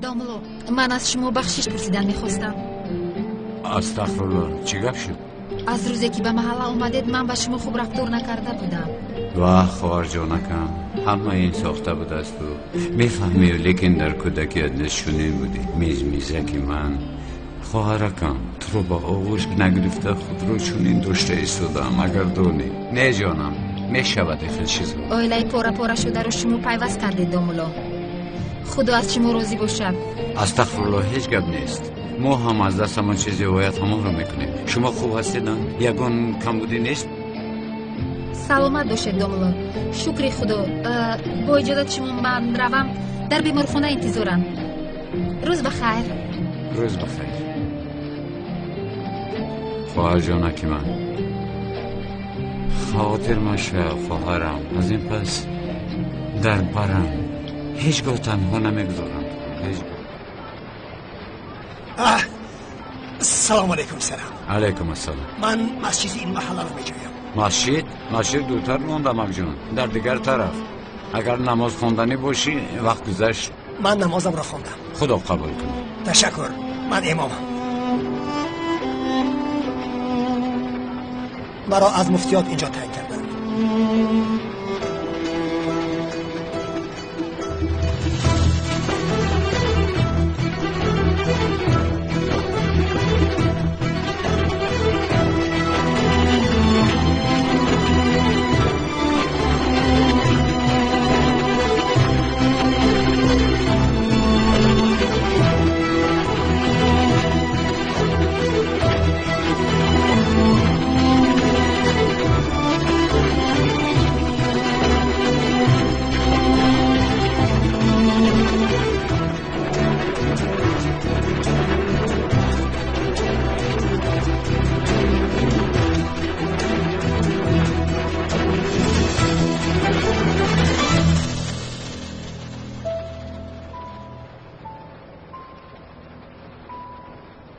Домло, ман аз шумо бахшиш пурсидан мехостам. Астағфируллоҳ, чӣ гап шуд? Аз рӯзе ки ба маҳалла омадед, ман ба шумо хуб рафтор накарда будам. Вах, хоҳарҷонакам, ҳама ин сохта будасту. Мефаҳмӣ, лекин дар кӯдакият низ чунин будӣ. Мизмизаки ман. Хоҳаракам, туро ба оғӯш нагирифта худро чунин дошта истодам, агар донӣ. Не ҷонам, мешавад хел чизо. Оилаи пора-пора шударо шумо пайваст кардед, домулло. Худо аз шумо розӣ бошад. Астағфируллоҳ, ҳеҷ гап нест. Мо ҳам аз дастамон чизе ояд ҳамонро мекунем. Шумо хуб ҳастед, ягон камбудӣ нест? Саломат бошед, домулло. Шукри Худо. Бо иҷозати шумо ман равам, дар беморхона интизорам. Рӯз ба хайр. Рӯз ба хайр. Хоҳарҷонаки ман, хотир машав, хоҳарам. Аз ин пас дар барам ҳеҷ гоҳ танҳо намегузорам. Ҳеҷ гоҳ. Салом алейкум, сарам. Алейкум ассалом. Ман масҷиди ин маҳалларо меҷӯям. Масҷид? Масҷид дуртар монда, амакҷон, дар дигар тараф. Агар намоз хонданӣ бошӣ, вақт гузашт. Ман намозамро хондам. Худо қабул кунад. Ташаккур, ман имомам. Маро аз муфтиёт инҷо таъин карданд.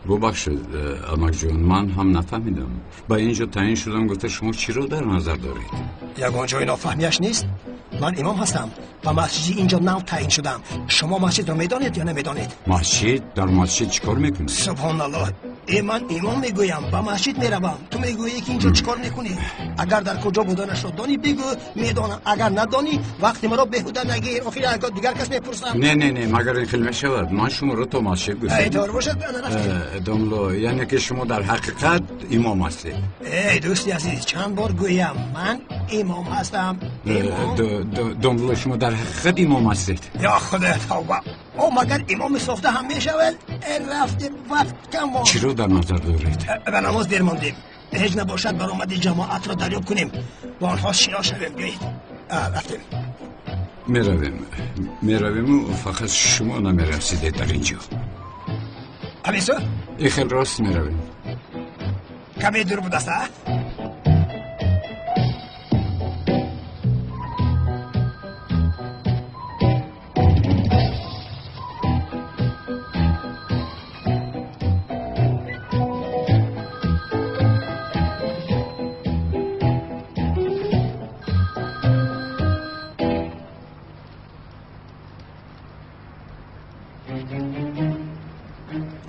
Бубахшед, амакҷон, ман ҳам нафаҳмидам. Ба ин ҷо таъин шудам, гуфта шумо чиро дар назар доред? Ягон ҷои нофаҳмияш нест. Ман имом ҳастам ва масҷиди инҷо нав таъин шудам. Шумо масҷидро медонед ё намедонед? Масҷид? Дар масҷид чӣ кор мекунед? Субҳоналлоҳ. Ман имом мегӯям, ба масҷид меравам. Ту мегӯӣ ки инҷо чӣ кор мекунӣ? Агар дар куҷо буданашро донӣ, бигӯ, медонам. Агар надонӣ, вақти маро беҳуда нагир. Охир агар дигар кас мепурсам. Не, не, не, магар ин хел мешавад? Ман шуморо то масҷид гуфтам. Эй, тавр бошад, ана рафтем. Домло, яъне ки шумо дар ҳақиқат имом ҳастед. Эй, дӯсти азиз, чанд бор гӯям, ман имом ҳастам. Домло, шумо дар ҳақиқат имом ҳастед. Ё Худо, тавба. О, магар имоми сохта ҳам мешавад? Рафтем, вақт кам монд. Чиро дар назар доред? Ба намоз дер мондем. Ҳеҷ набошад баромади ҷамоатро дарёб кунем, бо онҳо шинос шавем. Биёед, рафтем. Меравем, меравему, фақат шумо намерасидед дар ин ҷо. Ҳамисо? И хел рост меравем. Каме дур будаст, а?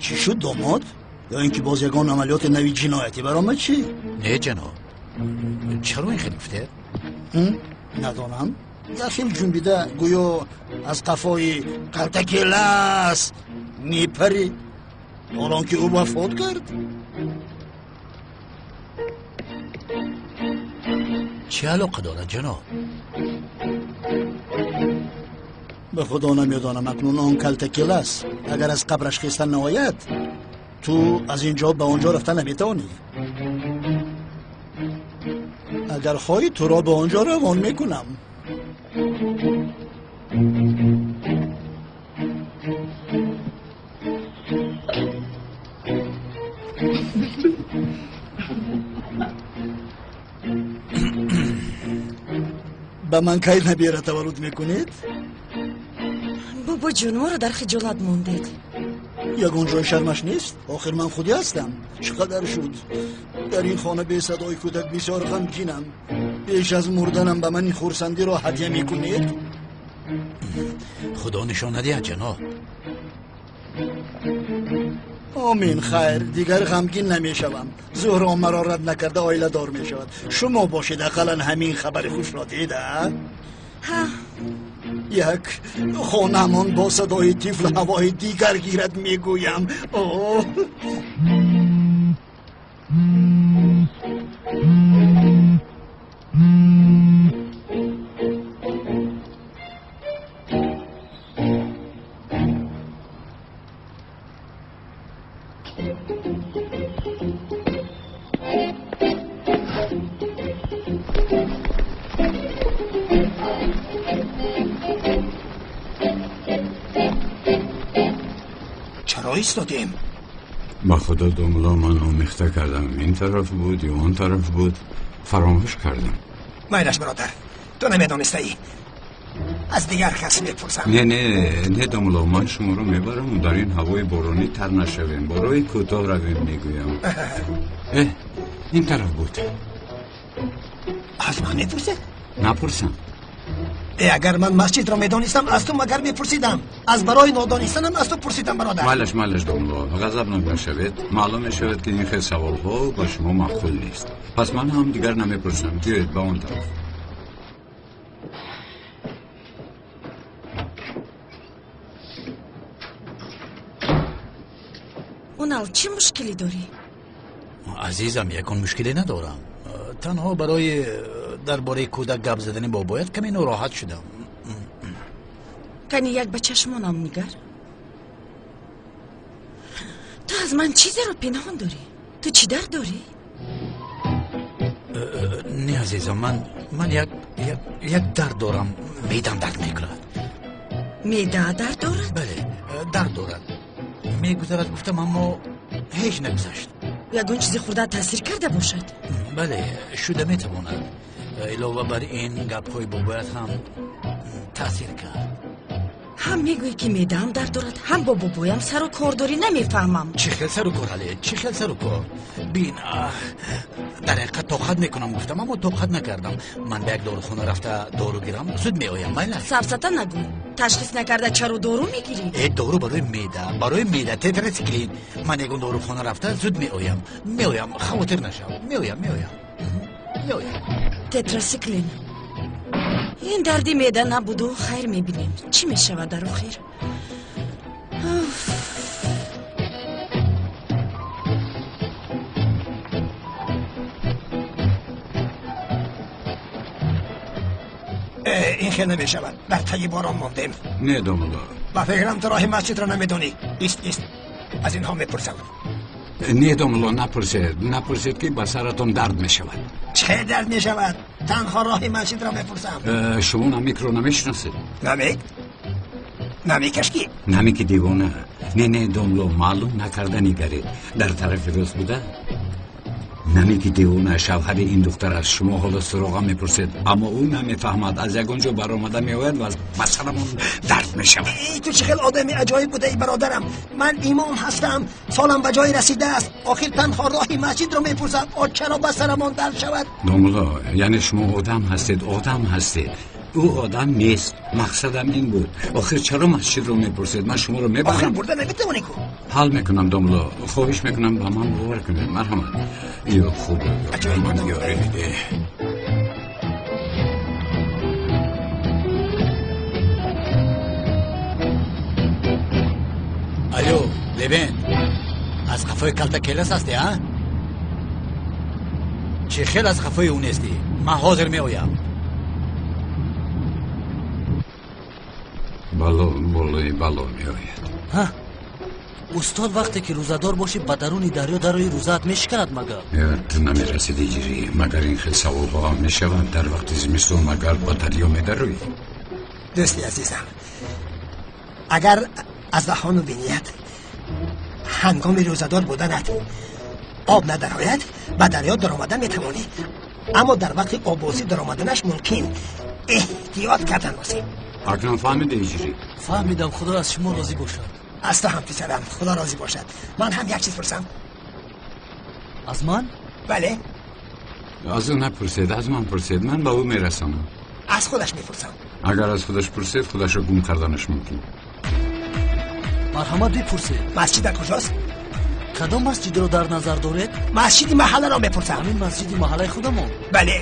Чӣ шуд, домод? Ё ин ки боз ягон амалиёти нави ҷиноятӣ баромад чӣ? Не, ҷаноб, чаро ин хел гуфтед? Надонам, як хел ҷунбида, гӯё аз қафои калтакелас мепарӣ, ҳолон ки ӯ вафот кард. Чӣ алоқа дорад, ҷаноб? Ба худо намедонам, акнун он калтакелас агар аз қабраш хеста наояд, ту аз ин ҷо ба он ҷо рафта наметавонӣ. Агар хоҳӣ, туро ба он ҷо равон мекунам. Ба ман кай набера таваллуд мекунед? Бобоҷон, моро дар хиҷолат мондед. Ягон ҷои шармаш нест. Охир ман худӣ ҳастам. Чӣ қадар шуд дар ин хона бесадои кӯдак, бисёр ғамгинам. Пеш аз мурданам ба ман ин хурсандиро ҳадя мекунед? Худо нишон надиҳад, ҷаноб. Омин, хайр, дигар ғамгин намешавам. Зуҳро маро рад накарда оиладор мешавад. Шумо бошед, ақаллан ҳамин хабари хушро дид, а? Ҳа. Як хонаамон бо садои тифл ҳавои дигар гирад, мегӯям. О! Чаро истодем? Ба худо домла, ман омехта кардам. Ин тараф буд ё он тараф буд, фаромӯш кардам. Майлаш бародар, ту намедонистаӣ. Аз дигар кас мепурсам. Не, не, не домла, ман шуморо мебарам, дар ин ҳавои боронӣ тар нашавем. Ба роҳи кӯтоҳ равем, мегӯям. Ин тараф буд. Аз ман мепурсед? Напурсам. Агар ман масҷидро медонистам, аз ту магар мепурсидам. Аз барои нодонистанам аз ту пурсидам, бародар. Майлаш, майлаш домла, ғазабнок нашавед. Маълум мешавад, ки ин хел саволҳо ба шумо маъқул нест. Пас ман ҳам дигар намепурсам. Биёед ба он тараф. Унал, чӣ мушкилӣ дорӣ? Азизам, ягон мушкиле надорам. Танҳо барои дар бораи кӯдак гап задани бобоят каме нороҳат шудам. Кани як ба чашмонам нигар. Ту аз ман чизеро пинҳон дорӣ? Ту чӣ дард дорӣ? Не, азизам, ман як дард дорам. Меъдам дард мекунад. Меъда дард дорад? Бале, дард дорад. Мегузарад гуфтам, аммо ҳеҷ нагузашт. Ягон чизи хурда таъсир карда бошад? Бале, шуда метавонад. Илова бар ин гапҳои бобоят ҳам таъсир кард. Ҳам мегӯӣ, ки меъдаам дард дорад, ҳам бо бобоям сару кор дорӣ. Намефаҳмам. Чӣ хел сару кор, али? Чӣ хел сару кор? Бин, дар ҳақиқат тоқат мекунам гуфтам, аммо тоқат накардам. Ман ба як дорухона рафта дору гирам, зуд меоям, майла? Сафсата нагӯ. Ташхис накарда чаро дору мегирӣ? Дору барои меъда, барои меъда, тетрациклин. Ман ягон дорухона рафта зуд меоям. Меоям, хавотир нашав. Меоям, меоям. Меоям. Тетрациклин. Ин дарди меъда набуду, хайр мебинем. Чӣ мешавад дар охир? Ин хел намешавад. Дар таги борон мондем. Не, домла. Ба фикрам ту роҳи масҷидро намедонӣ. Ист, ист, аз инҳо мепурсам. Не, домла, напурсед. Напурсед, ки ба саратон дард мешавад. Чӣ дард мешавад? Танҳо роҳи масҷидро мепурсам. Шумо намикро намешиносед? Намик? Намикаш ки? Намики девона. Не, не, домло, маълум накарда нигаред. Дар тарафи рост буда? Намики девона шавҳари ин духтар аст. Шумо ҳоло суроға мепурсед, аммо ӯ намефаҳмад. Аз ягон ҷо баромада меояд ва ба сарамон дард мешавад. Эй, ту чӣ хел одами аҷоиб будаӣ, бародарам. Ман имом ҳастам, солам ба ҷое расидааст. Охир танҳо роҳи масҷидро мепурсам. О, чаро ба сарамон дард шавад? Домло, яъне шумо одам ҳастед, одам ҳастед. Ӯ одам нест. Мақсадам ин буд. Охир чаро масҷидро мепурсед? Ман шуморо мебарам. Охир бурда наметавонӣ ку? Ҳал мекунам, домло. Хоҳиш мекунам, ба ман бовар кунед. Марҳамат. Ё худо, ман ёрӣ бидеҳ. Алло, Левент, аз қафои калта келас ҳастӣ, а? Чӣ хел аз қафои ӯ нестӣ? Ман ҳозир меоям. Бало болои бало меояд. Ҳа, устод, вақте ки рӯзадор бошӣ, ба даруни дарё дарои рӯзаат мешиканад магар? Ту намерасиди, ҷирӣ. Магар ин хел саволҳо ҳам мешаванд? Дар вақти зимистон магар ба дарё медароӣ? Дӯсти азизам, агар аз даҳону биният ҳангоми рӯзадор буданат об надарояд, ба дарё даромада метавонӣ, аммо дар вақти оббозӣ даромаданаш мумкин. Эҳтиёт кардан лозим. Акнун фаҳмиди, иҷрӣ? Фаҳмидам, худо аз шумо розӣ бошад. Аз ту ҳам, писарам, худо розӣ бошад. Ман ҳам як чиз пурсам. Аз ман? Бале. Аз ӯ напурсед, аз ман пурсед. Ман ба ӯ мерасонам. Аз худаш мепурсам. Агар аз худаш пурсед, худашро гум карданаш мумкин. Марҳамат, бипурсед. Масҷид дар куҷост? Кадом масҷидро дар назар доред? Масҷиди маҳалларо мепурсам. Ҳамин масҷиди маҳаллаи худамон? Бале.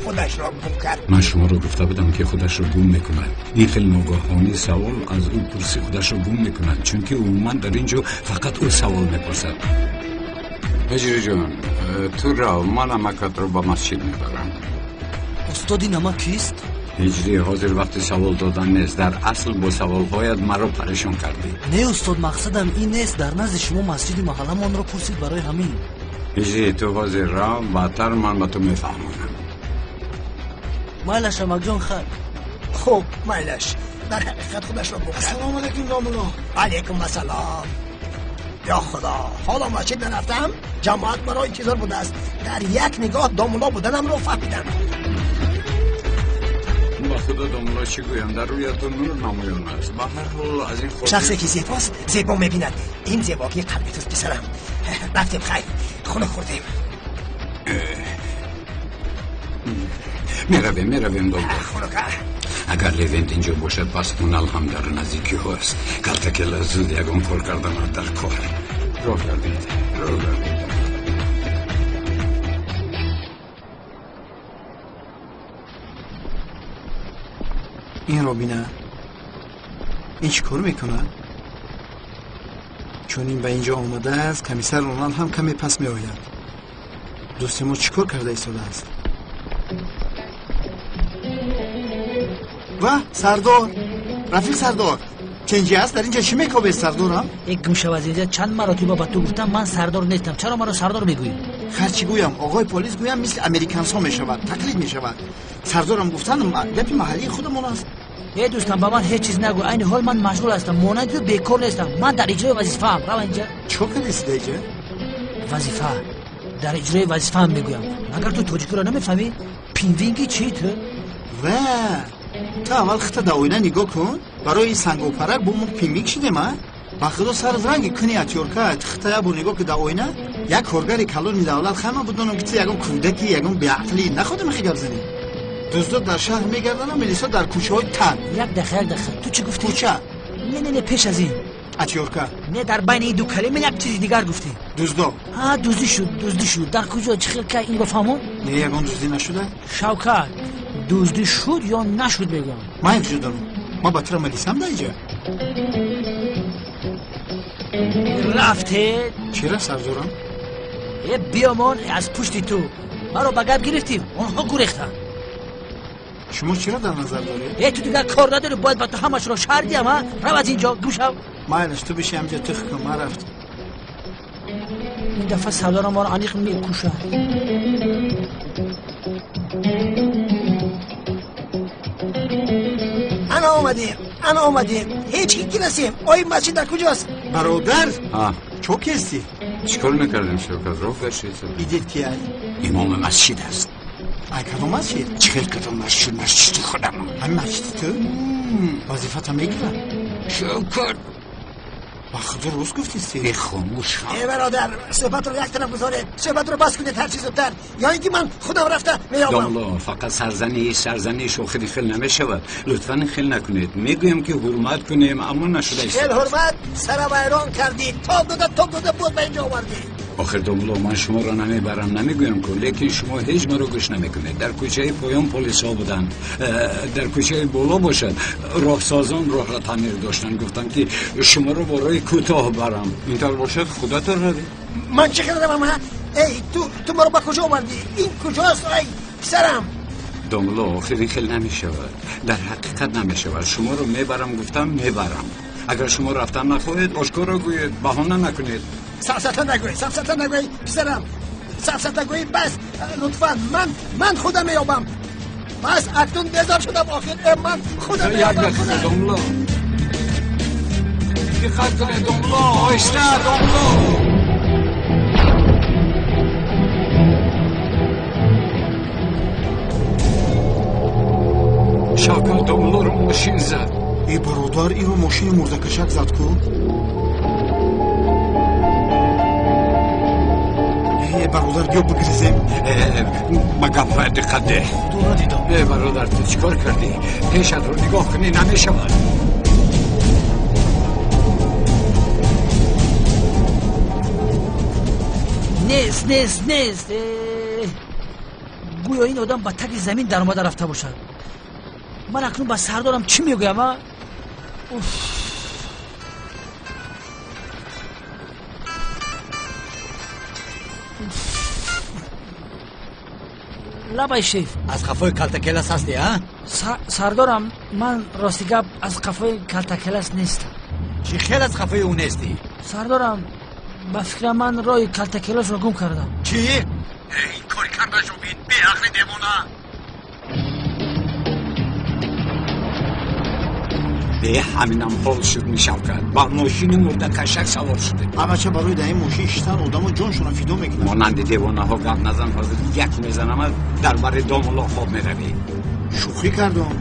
Худашро гум кард. Ман шуморо гуфта будам, ки худашро гум мекунад. Ин хел ногаҳонӣ савол аз ӯ пурсӣ, худашро гум мекунад, чунки умуман дар ин ҷо фақат ӯ савол мепурсад. Ҳиҷриҷон, ту рав, ман амакатро ба масҷид мебарам. Устоди намак кист? Ҳиҷрӣ, ҳозир вақти савол додан нест. Дар асл бо саволҳоят маро парешон кардӣ. Не, устод, мақсадам ин нест. Дар назди шумо масҷиди маҳалламонро пурсид, барои ҳамин. Ҳиҷрӣ, ту ҳозир рав, баъдтар ман ба ту мефаҳмонам. Майлаш, амакҷон, хайр. Хуб, майлаш. Дар ҳақиқат худашро гум кард. Ассалому алайкум, домулло. Алайкум ассалом. Ё Худо, ҳоло масҷид нарафтам, ҷамоат маро интизор будааст. Дар як нигоҳ домулло буданамро фаҳмидам. Ба худо, домулло, чӣ гӯям, дар рӯятон нур намоён аст. Ба ҳар ҳол, аз ин хотир шахсе ки зебост, зебо мебинад. Ин зебогии қалби туст, писарам. Рафтем, хайр, хунук хӯрдем. Меравем, меравем, домулло. Хунука. Агар Левент инҷо бошад, пас Унал ҳам дар наздикиҳост. Калтакела зуд ягон кор карданат дар кор. Роҳ гардед, роҳ гардед. Инро бина, ин чӣ кор мекунад? Чун ин ба инҷо омадааст, комиссар Унал ҳам каме пас меояд. Дӯсти мо чӣ кор карда истодааст? Ва сардор, рафиқ сардор, ченҷи аст? Дар инҷо чӣ мекобед, сардорам? Э, гум шав аз инҷа. Чанд маротиба ба ту гуфтам, ман сардор нестам. Чаро маро сардор мегӯӣ? Харчи гӯям, оғои полис гӯям, мисли американсҳо мешавад, тақлид мешавад. Сардорам гуфтан гапи маҳаллии худамон аст. Э, дӯстам, ба ман ҳеҷ чиз нагӯ. Айни ҳол ман машғул ҳастам, монанди ту бекор нестам. Ман дар иҷрои вазифаам. Рав инҷа. Чӣ кор кардеси дар инҷа? Вазифа, дар иҷрои вазифаам мегӯям. Магар ту тоҷикиро намефаҳмӣ? Пинвинги чӣ ту? Ва ту аввал хита дар оина нигоҳ кун. Барои ин сангопарак бо мо пинвинг шидем, а? Ба худо, сарат ранги куни атёрка. Хита як бор нигоҳ ки дар оина. Як коргари калони давлат, хама бидонам, ки ту ягон кӯдаки, ягон беақлӣ. Находим хи гап занӣ. Дуздо дар шаҳр мегарданд, милисо дар кӯчаҳои тан. Як дақиқа, як дақиқа, ту чӣ гуфтӣ? Кӯча. Не, не, не, пеш аз ин. Атёрка. Не, дар байни ин ду калима як чизи дигар гуфтӣ. Дуздо. Ҳа, дуздӣ шуд, дуздӣ шуд. Дар куҷо, чӣ хел, кай, инро фаҳмон. Не, ягон дуздӣ нашуда. Шавкат, дуздӣ шуд ё нашуд, мегӯям. Ман якҷо дорам, ман ба тура милисам дар инҷа. Рафте. Чира, сардорам? Э, биёмон аз пушти ту. Маро ба гап гирифтӣ, онҳо гурехтанд. Шумо чиро дар назар доред? Э, ту дигар кор надорӣ, бояд ба ту ҳамашро шарҳ диҳам, а? Рав аз инҷо, гум шав. Майлаш, ту биши ҳамҷо, тих кун, ман рафтам. Ин дафъа сардорам моро аниқ мекушад. Ана омадем, ана омадем. Ҳеҷ ки ки расем. Ои, масҷид дар куҷост? Бародар, А, чо кести? Чӣ кор мекардем, Шавкат? Роҳ гаштед. Идед ки ай? Имоми масҷид аст. Ай кадом масҷид? Чӣ хел кадом масҷид? Масҷиди худамон. Ҳамин масҷиди ту вазифата мегирад? Шавкат. Ба худо, рост гуфтисти. Э, хомӯш. Э, бародар, суҳбатро як тараф гузоред, суҳбатро бас кунед ҳарчи зудтар, ё ин ки ман худам рафта меёбам. Домулло, фақат сарзаниш, сарзаниш охири хел намешавад. Лутфан, хел накунед. Мегӯям, ки ҳурмат кунем, аммо нашуда хел ҳурмат, сара вайрон кардӣ, тоб дода, тоб дода буд, ба инҷо овардӣ. Охир, домулло, ман шуморо намебарам намегӯям ку, лекин шумо ҳеҷ маро гӯш намекунед. Дар кӯчаи поён полисҳо буданд, дар кӯчаи боло бошад, роҳсозон роҳро таъмир доштанд. Гуфтанд, ки шуморо бо роҳи кӯтоҳ барам. Интавр бошад, худатон равед. Ман чӣ хел равам, ҳа? Эй, ту маро ба куҷо овардӣ? Ин куҷост, ай писарам? Домулло, охир ин хел намешавад, дар ҳақиқат намешавад. Шуморо мебарам гуфтам, мебарам. Агар шумо рафтан нахоҳед, ошкоро гӯед, баҳона накунед. Сафсата нагӯй, сафсата нагӯй, писарам, сафсата гӯй. Бас, лутфан, ман худам меёбам. Бас, акнун безор шудам. Охир, э, ман худам Як меёбам. дақиқа. Худам. Домулло, диққат кунед, домулло, оҳиста, домулло. Шавкат, домуллоро мошин зад. Э, бародар, иро мошини мурдакашак зад ку. Э, бародар, биё бигризем. Э, ба гапҳоят диққат деҳ. Худо, надидам. Э, бародар, ту чӣ кор кардӣ? Пешатро нигоҳ кунӣ, намешавад. Нест, нест, нест. Гӯё ин одам ба таги замин даромада рафта бошад. Ман акнун ба сардорам чӣ мегӯям, а? Уф. Лабай шеф. Аз қафои калтакелас ҳастӣ, а? Сардорам, ман рости гап аз қафои калтакелас нестам. Чӣ хел аз қафои ӯ нестӣ? Сардорам, ба фикрам ман роҳи калтакеласро гум кардам. Чӣ? Ин кори кардашо бин, беақли девона! Бе ҳаминам ҳол шуд мешавкат. Ба мошини мурдакашак савор шудем. Ҳамача барои дар ин мошин шиштан одамо ҷоншонро фидо мекунанд. Монанди девонаҳо гап назан, ҳозир як мезанамат дар бари домулло хоб меравӣ. Шӯхӣ кардам.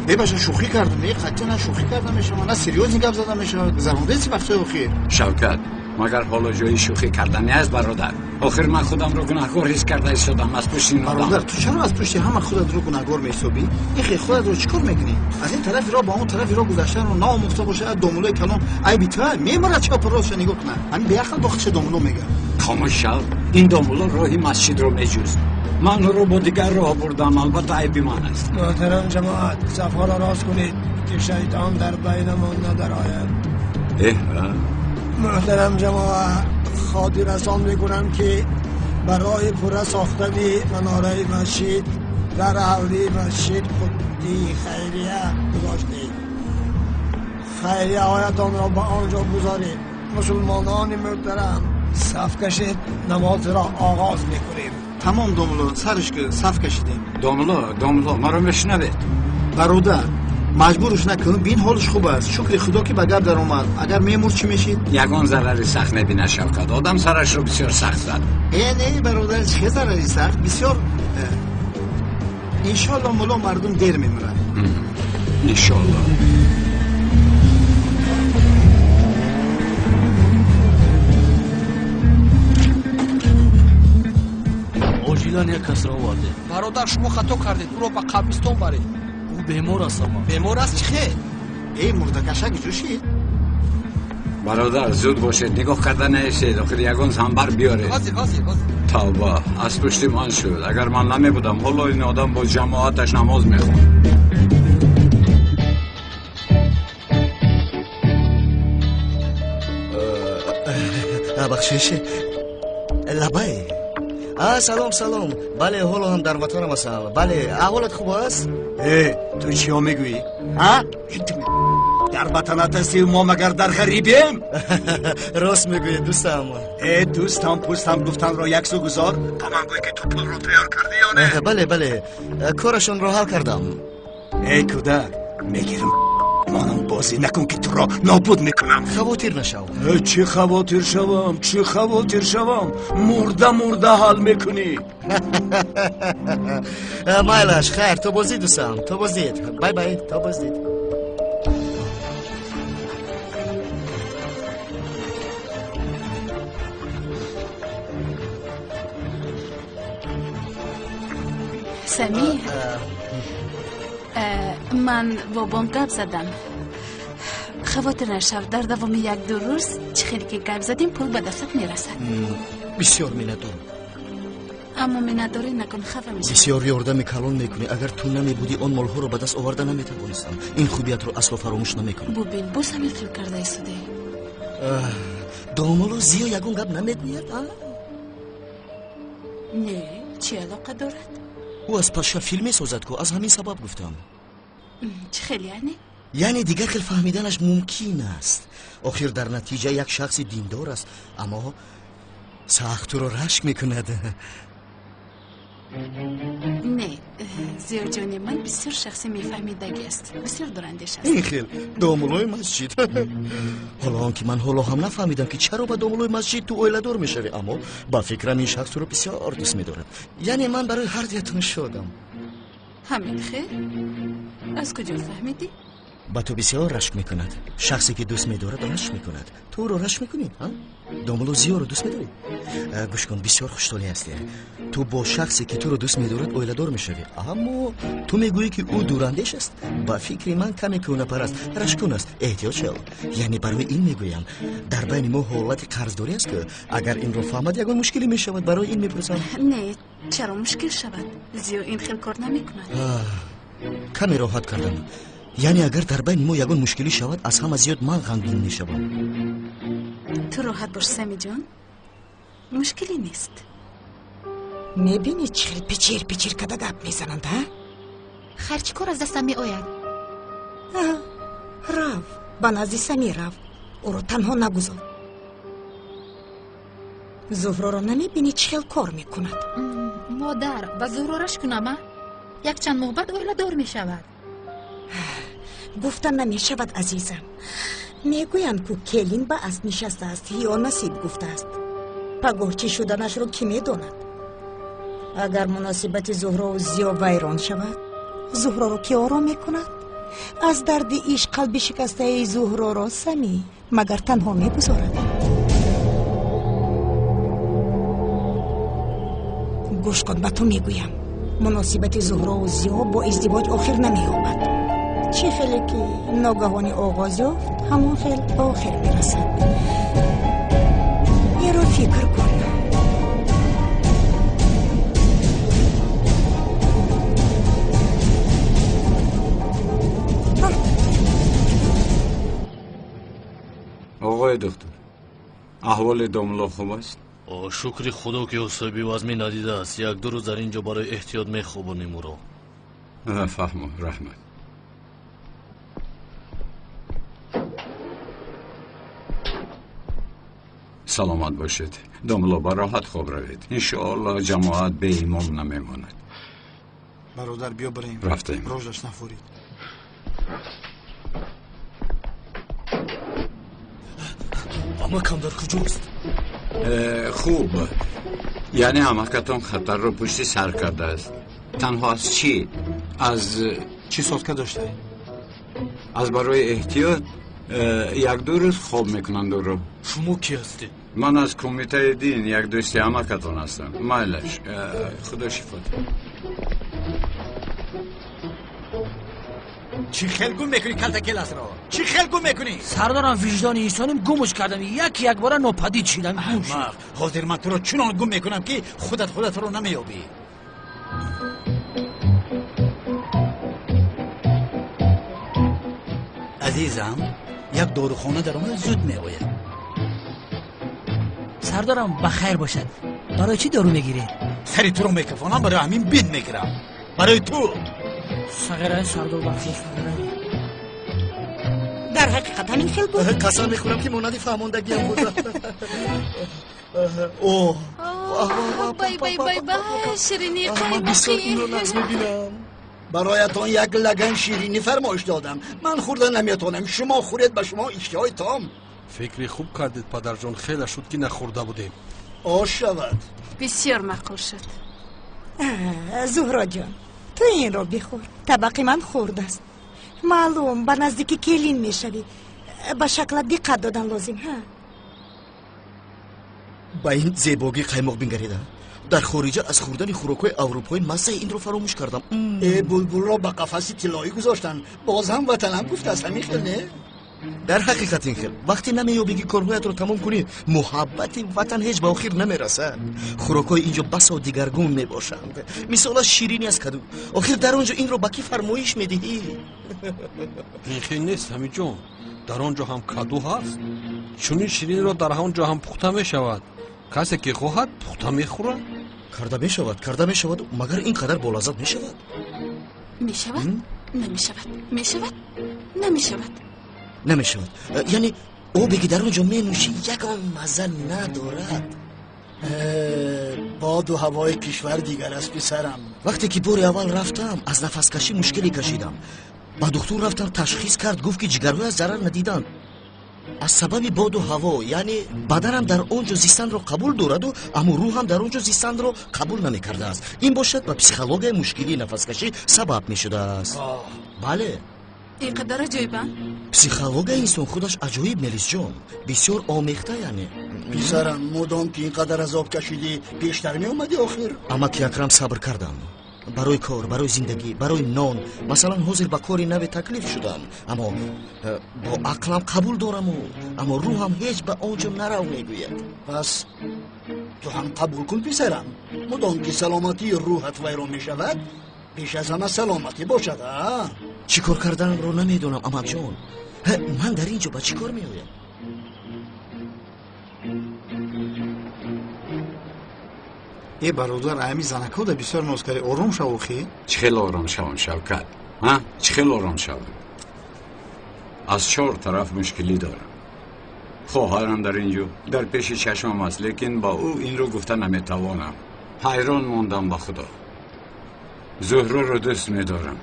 Бебаша, шӯхӣ кардам. Е қатъия на шӯхӣ карда мешавад, на серьёзный гап зада мешавад. Гузарондаи вақтҳои охир. Шавкат, магар ҳоло ҷои шӯхӣ кардани аст, бародар? Охир ман худамро гунаҳкор ҳис карда истодам аз пушти ин одам. Бародар, ту чаро аз пушти ҳама худатро гунаҳгор меҳисобӣ? Ихе худатро чӣ кор мекунӣ? Аз ин тарафи роҳ ба он тарафи роҳ гузаштанро наомӯхта бошад, домулои калон айби ту меморад, чапу ростша нигоҳ кунад. Ҳамин беақл бо худша домуло мегӯяд. Хомӯш шав, ин домуло роҳи масҷидро меҷӯст. Ман ӯро бо дигар роҳ бурдам, албатта айби ман аст. Муҳтарам ҷамоат, сафҳоро рост кунед, ки шайтон дар байнамон надарояд. Эҳ, муҳтарам ҷамоат, хотиррасон мекунам, ки барои пурра сохтани манораи масҷид дар ҳавлии масҷид қуттии хайрия гузоштед. Хайрияҳоятонро ба он ҷо гузоред. Мусулмонони муҳтарам, саф кашед, намозро оғоз мекунем. Тамом домуло, сарш ки саф кашидем. Домуло, домуло, маро мешунавед? Бародар, маҷбурш накун, бин ҳолаш хуб аст. Шукри худо ки ба гап даромад. Агар мемурд чӣ мешид? Ягон зарари сахт мебинад Шавкат. Одам сарашро бисёр сахт зад. Э, не, бародар, чӣ зарари сахт? Бисёр. Иншоалло мулло мардум дер мемурад. Иншоалло. Оҷилан як касро овардем. Бародар, шумо хато кардед, ӯро ба қабристон баред. Ӯ бемор аст, ама. Бемор аст чӣ хел? Эй, мурдакашак ҷӯшид. Бародар, зуд бошед, нигоҳ карда наесед, охир ягон занбар биёред. Ҳозир, ҳозир, ҳозир. Тавба, аз пушти ман шуд. Агар ман намебудам, ҳоло ин одам бо ҷамоаташ намоз мехонд. Бахшиш, лабай. Салом, салом. Бале, ҳоло ҳам дар ватанам ҳастам. Бале, аҳволат хуб аст? Э, ту чиё мегӯӣ? А? Дар ватанат ҳастӣ, мо магар дар ғарибем? Рост мегӯӣ, дӯстам. Э, дӯстам, пӯстам гуфтанро як су гузор. Ба ман гӯй, ки ту пулро тайёр кардӣ ё не? Бале, бале, корашонро ҳал кардам. Эй кӯдак, мегирам манам бозӣ накун, ки туро нобуд мекунам. Хавотир нашав. Чӣ хавотир шавам, чӣ хавотир шавам? Мурда мурда ҳал мекунӣ. Майлаш, хайр, то боздид, дӯстам, то боздид. Бай бай, то боздид. Самир, ман бо бонк гап задам. Хавотир нашав, дар давоми як-ду рӯз чӣ хеле ки гап задем, пул ба дастат мерасад. Бисёр миннатдорам. Аммо миннатдорӣ накун, хафа мешавӣ. Бисёр ёрдами калон мекунӣ. Агар ту намебудӣ, он молҳоро ба даст оварда наметавонистам. Ин хубиятро асло фаромӯш намекунам. Бубин, боз ҳамин хел карда истодаӣ. Домулло Зиё ягон гап намегӯяд, а? Не, чӣ алоқа дорад? Ӯ аз паша филм месозад ку, аз ҳамин сабаб гуфтам. Чӣ хел яъне? Яъне дигар хел фаҳмиданаш мумкин аст. Охир дар натиҷа як шахси диндор аст, аммо сахт туро рашк мекунад. Не, Зиёҷони ман бисёр шахси мефаҳмидагӣ аст, бисёр дурандеш аст. Ин хел домуллои масҷид. Ҳоло он ки ман ҳоло ҳам нафаҳмидам, ки чаро ба домуллои масҷид ту оиладор мешавӣ, аммо ба фикрам ин шахс туро бисёр дӯст медорад. Яъне ман барои ҳар дуятон шодам. Ҳамин хел? Аз куҷо фаҳмидӣ? Ба ту бисёр рашк мекунад. Шахсе ки дӯст медорад, рашк мекунад. Ту ӯро рашк мекунӣ, а? Домулло Зиёро дӯст медорӣ? Гӯш кун, бисёр хуштолеъ ҳастӣ. Ту бо шахсе ки туро дӯст медорад оиладор мешавӣ, аммо ту мегӯӣ ки ӯ дурандеш аст. Ба фикри ман каме кӯҳнапараст, рашкун аст. Эҳтиёт шав. Яъне барои ин мегӯям, дар байни мо ҳолати қарздорӣ аст, ки агар инро фаҳмад ягон мушкиле мешавад. Барои ин мепурсам. Не, чаро мушкил шавад? Зиё ин хел кор намекунад. Каме роҳат кардам. Яъне агар дар байни мо ягон мушкилӣ шавад, аз ҳама зиёд ман ғамгин мешавам. Ту роҳат бош, Самиҷон, мушкиле нест. Мебинӣ, чӣ хел пичир пичир када гап мезананд, а? Хайр, чӣ кор аз дастам меояд? Рав, ба назди Самир рав, ӯро танҳо нагузор. Зуҳроро намебинӣ, чӣ хел кор мекунад? Модар, ба Зуҳро рашк кунам, а? Якчанд моҳ баъд оиладор мешавад. Гуфта намешавад, азизам. Мегӯянд, ку келин ба асп нишастааст ё насиб гуфтааст. Пагоҳ чӣ шуданашро кӣ медонад? Агар муносибати Зуҳрову Зиё вайрон шавад, Зуҳроро кӣ ором мекунад? Аз дарди ишқ қалби шикастаи Зуҳроро Самӣ магар танҳо мегузорад? Гӯш кун, ба ту мегӯям, муносибати Зуҳрову Зиё бо издивоҷ охир намеёбад. Чӣ хеле ки ногаҳонӣ оғоз ёфт, ҳамон хел ба охир мерасад. Инро фикр кун. Оғои доктор, аҳволи домло хуб аст? Шукри худо ки ҳисоби вазмин надидааст. Як-ду рӯз дар ин ҷо барои эҳтиёт мехобонем ӯро. Фаҳмо, раҳмат. Саломат бошед домло, ба роҳат хоб равед. Иншоаллоҳ ҷамоат беимом намемонад. Бародар, биё бирем. Рафтем. Рождаш нафурид. Амакам дар куҷост? Хуб, яъне амакатон хатарро пушти сар кардааст. Танҳо аз чӣ? Аз чӣ сотка дошта? Аз барои эҳтиёт як-ду рӯз хоб мекунанд ӯро. Шумо кӣ ҳастед? Ман аз кумитаи дин як дӯсти амакатон ҳастам. Майлаш, худо шифо диҳад. Чӣ хел гум мекунӣ калта келасро? Чӣ хел гум мекунӣ? Сардорам, виҷдони инсоним гумш кардам. Як якбора нопадид шидам. Аҳмақ, ҳозир ман туро чунон гум мекунам, ки худат худатро намеёбӣ. Азизам, як дорухона даромада зуд меояд. Сардорам, ба хайр бошад. Барои чӣ дору мегиред? Сари туро мекафонам, барои ҳамин бин мегирам. Барои ту. Сағирай, сардор, бахшо, сағирай. Дар ҳақиқат ҳамин хел буд? Қасам мехӯрам, ки монанди фаҳмондагиам буд. О, бай бай бай бай, ширинии ман бисёр инро нағз мебинам. Бароятон як лаган ширинӣ фармоиш додам. Ман хӯрда наметавонам, шумо хӯред, ба шумо иштиҳои том. Фикри хуб кардед, падарҷон, хеле шуд ки нахӯрда будем. Ош шавад. Бисёр маъқул шуд. Зуҳроҷон, ту инро бихӯр, табақи ман хурд аст. Маълум, ба наздики келин мешавӣ, ба шаклат диққат додан лозим. Ҳа, ба ин зебогӣ қаймоқ бингарида. Дар хориҷа аз хӯрдани хӯрокҳои аврупоӣ маззаи инро фаромӯш кардам. Э, булбулро ба қафаси тиллоӣ гузоштанд, боз ҳам ватанам гуфтааст. Ҳамин хел не? Дар ҳақиқат ин хел. Вақте намеёбӣ ки корҳоятро тамом кунӣ, муҳаббати ватан ҳеҷ ба охир намерасад. Хӯрокҳои инҷо басо дигаргун мебошанд. Мисолаш ширинӣ аз каду. Охир дар он ҷо инро ба кӣ фармоиш медиҳӣ? Ин хел нест, Ҳамиҷон. Дар он ҷо ҳам каду ҳаст. Чунин шириниро дар ҳамон ҷо ҳам пухта мешавад. Касе ки хоҳад, пухта мехӯрад. Карда мешавад, карда мешавад, магар ин қадар болаззат мешавад? Мешавад, намешавад, мешавад, намешавад. Намешавад. Яъне обе ки дар он ҷо менӯшӣ, ягон мазза надорад. Боду ҳавои кишвар дигар аст, писарам. Вақте ки бори аввал рафтам, аз нафаскашӣ мушкиле кашидам. Ба духтур рафтам, ташхис кард, гуфт ки ҷигарҳояш зарар надиданд аз сабаби боду ҳаво. Яъне баданам дар он ҷо зистанро қабул дораду, аммо рӯҳам дар он ҷо зистанро қабул намекардааст. Ин бошад ба психологияи мушкилии нафаскашӣ сабаб мешудааст. Бале. Ин қадар аҷоибам? Психологияи инсон худаш аҷоиб, Мелисҷон, бисёр омехта. Яъне Писарам, мудом ки ин қадар азоб кашидӣ, пештар меомадӣ охир. Амаки Акрам, сабр кардам барои кор, барои зиндагӣ, барои нон. Масалан, ҳозир ба кори наве таклиф шудам, аммо бо ақлам қабул дораму, аммо рӯҳам ҳеҷ ба он ҷо нарав мегӯяд. Пас ту ҳам қабул кун, писарам. Мудом ки саломатии рӯҳат вайрон мешавад, пеш аз ҳама саломатӣ бошад. А чӣ кор карданамро намедонам, амакҷон. Ман дар ин ҷо ба чӣ кор меоям? Э, бародар, ами занакҳода бисёр ноз кардӣ. Ором шав охи. Чӣ хел ором шавам, Шавкат? Ҳа, чӣ хел ором шавам? Аз чор тараф мушкилӣ дорам. Хоҳарам дар ин ҷо дар пеши чашмам аст, лекин ба ӯ инро гуфта наметавонам. Ҳайрон мондам, ба худо. Зуҳроро дӯст медорам.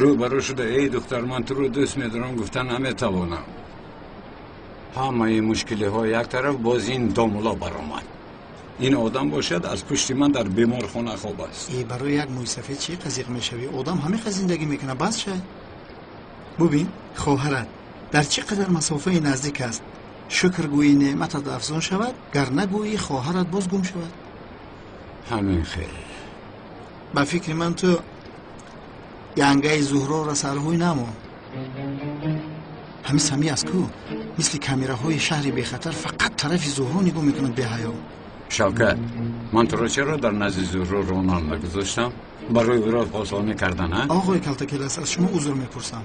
Рӯ ба рӯ шуда, эй духтар, ман туро дӯст медорам, гуфта наметавонам. Ҳамаи мушкилиҳо як тараф, боз ин домуло баромад. Ин одам бошад, аз пушти ман дар беморхона хоб аст. Э, барои як мӯйсафед чӣ қазиқ мешавӣ? Одам ҳамин зиндагӣ мекунад, бас шай. Бубин, хоҳарат дар чӣ қадар масофаи наздик аст. Шукр гӯӣ, неъматат афзун шавад, гар нагӯӣ, хоҳарат боз гум шавад. Ҳамин хел. Ба фикри ман, ту янгаи Зуҳрора сарҳӯй намо. Ҳамин Самӣ аст ку, мисли камераҳои шаҳри бехатар фақат тарафи Зуҳро нигоҳ мекунад, беҳаё. Шавкат, ман туро чаро дар назди Зуҳро ронанда нагузоштам? Барои ӯро посонӣ кардан, а? Оғои Калтакелас, аз шумо узр мепурсам.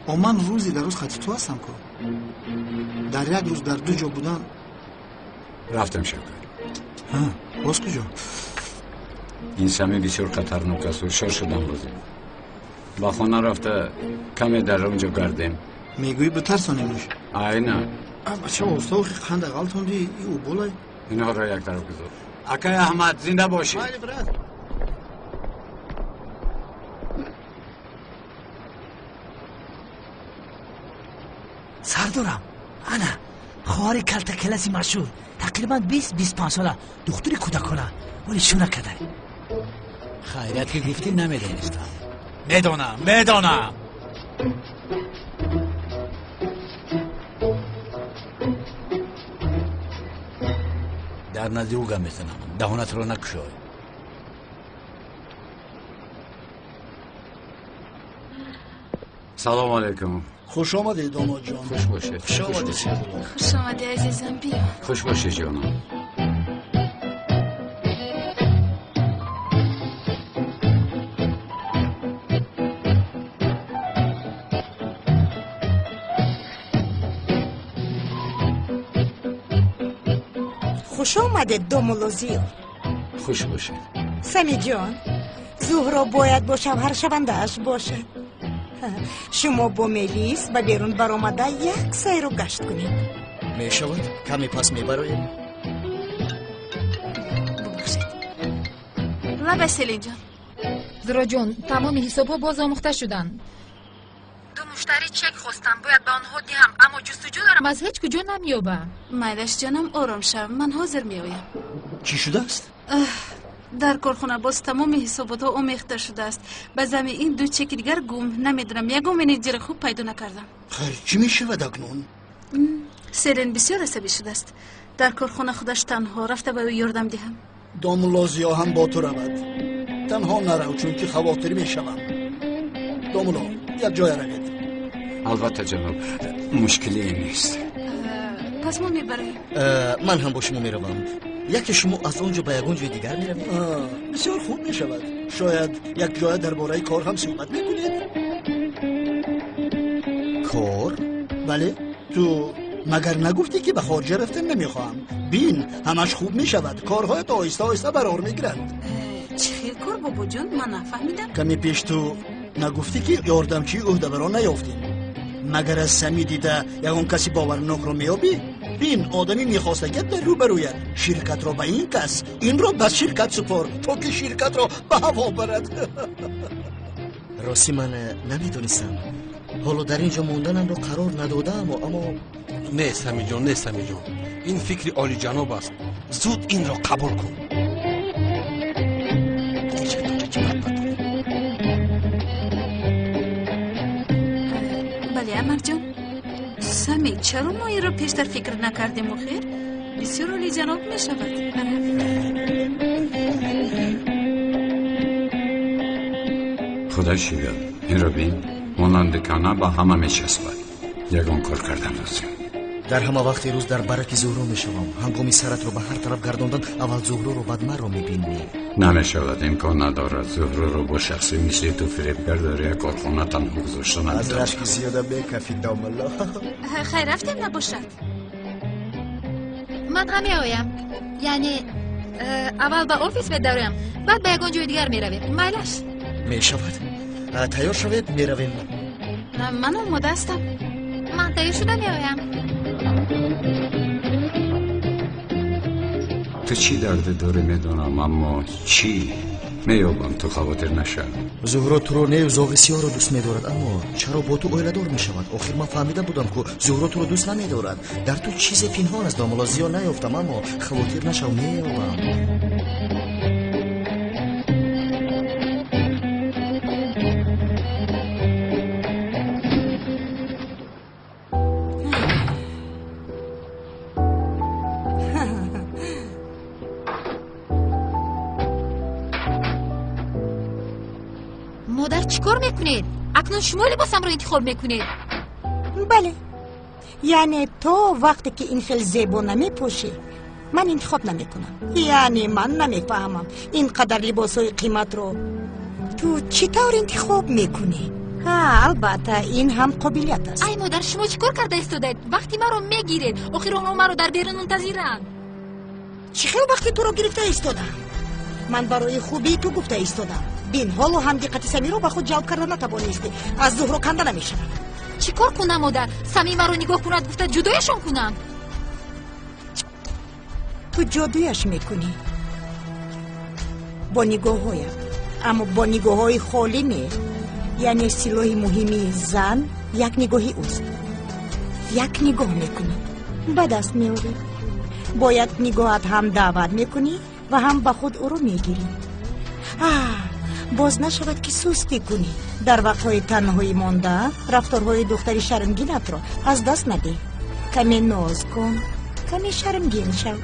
О, ман рӯзи дар рӯз хати ту ҳастам ку. Дар як рӯз дар ду ҷо будан. Рафтем, Шавкат. Ҳа, боз куҷо? Ин Сами бисёр хатарнок аст, ҳушёр шудан лозим. Ба хона рафта, каме дар он ҷо гардем. Мегӯӣ битарсонемш? Айна. Бача, оста охи, қанда ғалтонди ӯ болай. Инҳоро як тараф гузор. Акай Аҳмад, зинда бошӣ. Майли, брат. Сардорам, ана хоҳари Калтакеласи машҳур, тақрибан 20-25 сола, духтури кӯдакона, вале шу накардай. Хайрият ки гуфтӣ, намедонистам. Медонам, медонам. Дар назди ӯ гап мезанам, даҳонатро накушой. Салому алайкум. Хуш омадед, домодҷон. Хуш бошед. Хуш омадед. Хуш омадӣ, азизам, биё. Хуш бошед, ҷонам. Хуш омадед, домулло Зиё. Хуш бошед. Самиҷон, Зуҳро бояд бо шавҳаршавандааш бошад. Шумо бо Мелис ба берун баромада як сайру гашт кунед. Мешавад, каме пас мебароем. Бубахшед. Лаба, Селинҷон. Зуроҷон, тамоми ҳисобҳо боз омӯхта шуданд. Ду муштарӣ чек хостам, бояд ба онҳо диҳам, аммо ҷустуҷӯ дорам, аз ҳеҷ куҷо намеёбам. Майлаш, ҷонам, ором шав, ман ҳозир меоям. Чӣ шудааст? Дар корхона боз тамоми ҳисоботҳо омехта шудааст. Ба зами ин ду чеки дигар гум. Намедонам, ягон менеҷери хуб пайдо накардам. Хайр, чӣ мешавад акнун? Селин бисёр асабӣ шудааст. Дар корхона худаш танҳо, рафта ба ӯ ёрдам диҳам. Домулло Зиё ҳам бо ту равад. Танҳо нарав, чунки хавотир мешавам. Домулло, як ҷоя равед. Албатта, ҷаноб, мушкилие нест. Пас мо мебароем. Ман ҳам бо шумо меравам. Яке шумо аз он ҷо ба ягон ҷои дигар меравед. Бисёр хуб мешавад. Шояд як ҷоя дар бораи кор ҳам суҳбат мекунед. Кор? Бале, ту магар нагуфтӣ, ки ба хориҷа рафтан намехоҳам? Бин, ҳамаш хуб мешавад, корҳоят оҳиста оҳиста барор мегиранд. Чӣ хел кор, бобоҷон? Ман нафаҳмидам. Каме пеш ту нагуфтӣ, ки ёрдамчии ӯҳдабарон наёфтем? Магар аз Сами дида ягон каси боварнокро меёбӣ? Бин, одами мехостагият дар рӯбарӯяд. Ширкатро ба ин кас, инро ба ширкат супор, то ки ширкатро ба ҳаво барад. Ростӣ, ман намедонистам. Ҳоло дар ин ҷо монданамро қарор надодаам, аммо Не, Самиҷон, не, Самиҷон, ин фикри олиҷаноб аст. Зуд инро қабул кун. Бале, амакҷон. Сами, чаро мо инро пештар фикр накардем охир? Бисёр олиҷаноб мешавад. Худо шигад, инро бин, монанди кана ба ҳама мечаспад. Ягон кор кардан лозим. Дар ҳама вақти рӯз дар бараки Зуҳро мешавам. Ҳангоми саратро ба ҳар тараф гардондан, аввал Зуҳроро, баъд маро мебинӣ. Намешавад, имкон надорад. Зуҳроро бо шахсе мисли ту фиребгар дар як корхона танҳо гузошта Аз наметавонам. рашки зиёда бекафи, домулло. Хайр, рафтем набошад. Ман ҳам меоям. Яъне аввал ба офис медароям, баъд ба ягон ҷои дигар меравем. Майлаш? Мешавад. Тайёр шавед, меравем. Ман омода ҳастам. Ман тайёр шуда меоям. Ту чӣ дарде дорӣ медонам, аммо чӣ меёбам, ту хавотир нашав. Зуҳро туро не, зоғи сиёҳро дӯст медорад, аммо чаро бо ту оиладор мешавад? Охир ман фаҳмида будам, ку Зуҳро туро дӯст намедорад. Дар ту чизе пинҳон аст, домулло. Зиён наёфтам, аммо хавотир нашав, меёбам. Модар, чӣ кор мекунед? Акнун шумо либосамро интихоб мекунед? Бале, яъне то вақте ки ин хел зебо намепӯшӣ, ман интихоб намекунам. Яъне ман намефаҳмам, ин қадар либосҳои қиматро ту чӣ тавр интихоб мекунӣ? Ҳа, албатта, ин ҳам қобилият аст. Ай модар, шумо чӣ кор карда истодаед? Вақти маро мегиред. Охир онҳо маро дар берун мунтазиранд. Чӣ хел вақти туро гирифта истодам? Ман барои хубии ту гуфта истодам. Бин, ҳоло ҳам диққати Самиро ба худ ҷалб карда натавонистӣ. Аз Зуҳро канда намешавад. Чӣ кор кунам, модар? Самӣ маро нигоҳ кунад гуфта ҷудояшон кунам? Ту ҷодуяш мекунӣ бо нигоҳҳоят, аммо бо нигоҳҳои холӣ не. Яъне силоҳи муҳими зан як нигоҳи ӯст. Як нигоҳ мекунӣ, ба даст меорӣ. Бо як нигоҳат ҳам даъват мекунӣ ва ҳам ба худ ӯро мегирӣ. А боз нашавад, ки сустӣ кунӣ. Дар вақтҳои танҳоӣ монда рафторҳои духтари шармгинатро аз даст надеҳ. Каме ноз кун, каме шармгин шав.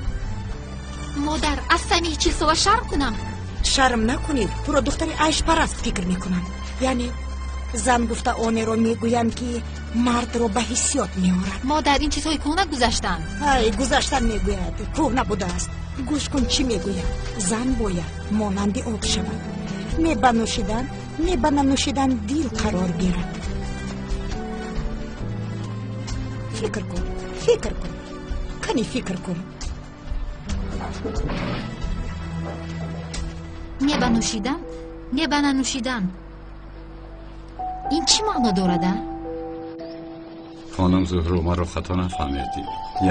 Модар, аз Самии 40-сола шарм кунам? Шарм накунӣ, туро духтари айшпараст фикр мекунам. Яъне зан гуфта онеро мегӯянд, ки мардро ба ҳиссиёт меорад. Модар, ин чизҳои кӯҳна гузаштанд. Ай, гузаштан мегӯяд, кӯҳна будааст. Гӯш кун, чӣ мегӯяд. Зан бояд монанди об шавад, не ба нӯшидан, не ба нанӯшидан дил қарор гирад. Фикр кун, фикр кун, кани фикр кун. Не ба нӯшидан, не ба нанӯшидан, ин чӣ маъно дорад, а? Хонум Зуҳро, маро хато нафаҳмед.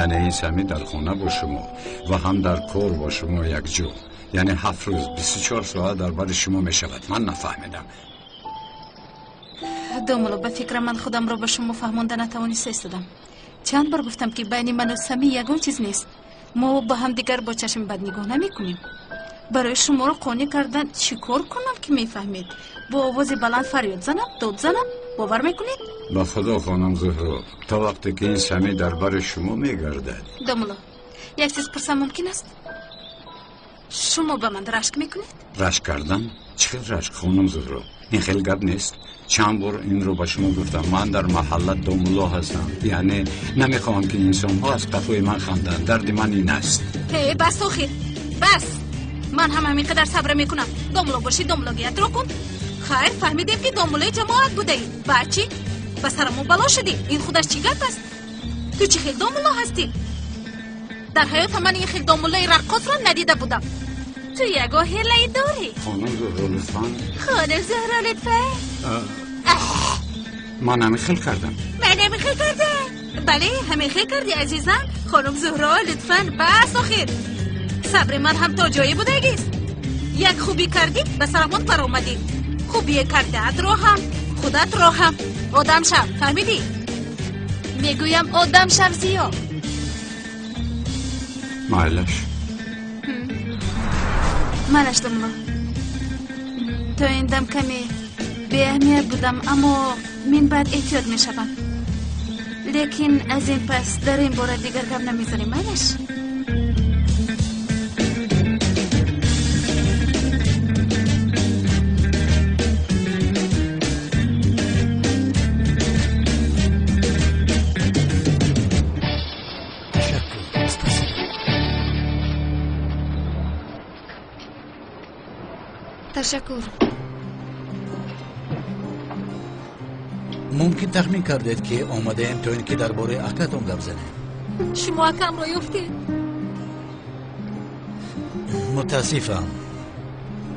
Яъне ин Самӣ дар хона бо шумо ва ҳам дар кор бо шумо якҷо, яъне 7 рӯз 24 соат дар бари шумо мешавад. Ман нафаҳмидам. Домулло, ба фикрам, ман худамро ба шумо фаҳмонда натавониста истодам. Чанд бор гуфтам, ки байни ману Самӣ ягон чиз нест. Мо ба ҳамдигар бо чашми бад нигоҳ намекунем. Барои шуморо қонеъ кардан чӣ кор кунам, ки мефаҳмед? Бо овози баланд фарёд занам, дод занам, бовар мекунед? Ба худо, хонум Зуҳро, то вақте ки ин Самӣ дар бари шумо мегардад. Домулло, як чиз пурсам мумкин аст? Шумо ба ман рашк мекунед? Рашк кардан? Чӣ хел рашк, хонум Зуҳро? Ин хел гап нест. Чанд бор инро ба шумо гуфтам. Ман дар маҳалла домулло ҳастам, яъне намехоҳам, ки инсонҳо аз қафои ман ханданд. Дарди ман ин аст. Э, бас, охир бас. Ман ҳам ҳамин қадар сабр мекунам. Домулло бошӣ, домуллогиятро кун. Хайр, фаҳмидем, ки домуллои ҷамоат будаӣ. Баъд чӣ? Ба сарамон бало шудӣ. Ин худаш чӣ гап аст? Ту чӣ хел домулло ҳастӣ? Дар ҳаётам ман ин хел домуллои раққосро надида будам. Ту ягон ҳилае дорӣ. Хонум Зуҳро, лутфан. Хонум Зуҳро, лутфан. Ман ҳамин хел кардам? Ман ҳамин хел кардам. Бале, ҳамин хел кардӣ, азизам. Хонум Зуҳро, лутфан, бас. Охир сабри ман ҳам то ҷое будагист. Як хубӣ кардӣ, ба сарамон баромадӣ. Хубие кардаатро ҳам, худатро ҳам. Одам шав, фаҳмидӣ? Мегӯям, одам шав, Зиё. Майлаш. Манаш, домулло, то ин дам каме беаҳамият будам, аммо мин баъд эҳтиёт мешавам. Лекин аз ин пас дар ин бора дигар гап намезанем, майлаш? Ташаккур. Мумкин тахмин кардед, ки омадаем то ин ки дар бораи акатон гап занем. Шумо акамро ёфтед? Мутаассифам,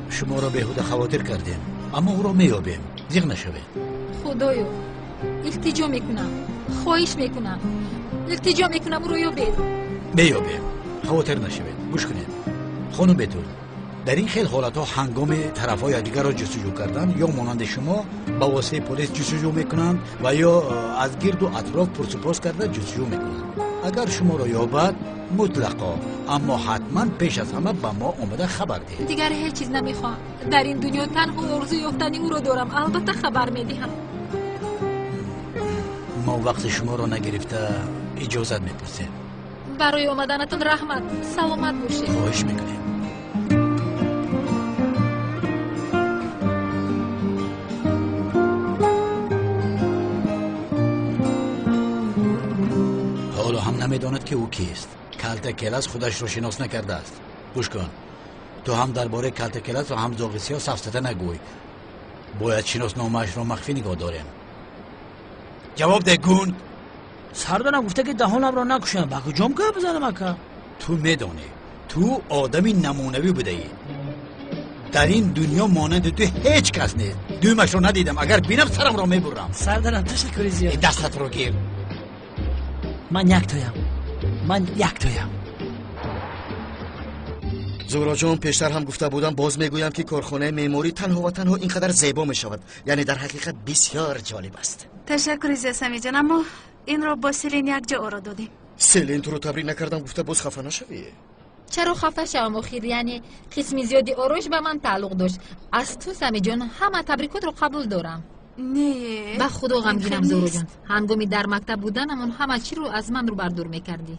шуморо беҳуда хавотир кардем, аммо ӯро меёбем, зиқ нашавед. Худоё, илтиҷо мекунам, хоҳиш мекунам, илтиҷо мекунам, ӯро ёбед. Меёбем, хавотир нашавед. Гӯш кунед, хонум Бетул, дар ин хел ҳолатҳо ҳангоми тарафҳо якдигарро ҷустуҷӯ кардан ё монанди шумо ба воситаи полис ҷустуҷӯ мекунанд ва ё аз гирду атроф пурсупос карда ҷустуҷӯ мекунанд. Агар шуморо ёбад, мутлақо, аммо ҳатман пеш аз ҳама ба мо омада хабар диҳед. Дигар ҳеҷ чиз намехоҳам. Дар ин дунё танҳо орзу ёфтани ӯро дорам. Албатта хабар медиҳам. Мо вақти шуморо нагирифта иҷозат мепурсем. Барои омаданатон раҳмат. Саломат бошед. Хоҳиш мекунем. Ҳоло ҳам намедонад, ки ӯ кист. Калтакелас худашро шинос накардааст. Гӯш кун, ту ҳам дар бораи Калтакелас ва ҳам зоғи сиёҳ сафсата нагӯй. Бояд шиносномаашро махфӣ нигоҳ дорем. Ҷавоб деҳ, гунд. Сардарам гуфта, ки даҳонамро накушам. Ба куҷом гап бизанам, ака? Ту медонӣ, ту одами намунавӣ будаӣ. Дар ин дунё монанди ту ҳеҷ кас нест. Дуюмашро надидам, агар бинам сарамро мебурам. Сардарам, ташаккури зиёд. Дастатро гир. Ман яктоям, ман яктоям. Зуҳроҷон, пештар ҳам гуфта будам, боз мегӯям, ки корхонаи меъморӣ танҳо ва танҳо ин қадар зебо мешавад. Яъне дар ҳақиқат бисёр ҷолиб аст. Ташаккури зиёд, Самиҷон, аммо инро бо Селин якҷо оро додем. Селин, туро табрик накардам гуфта боз хафа нашавӣ. Чаро хафа шавам охир? Яъне қисми зиёди ороиш ба ман тааллуқ дошт. Аз ту, Самиҷон, ҳама табрикотро қабул дорам. Не, ба худо ғамгинам, Зуҳроҷон. Ҳангоми дар мактаб буданамон ҳама чиро аз ман рӯбардур мекардӣ.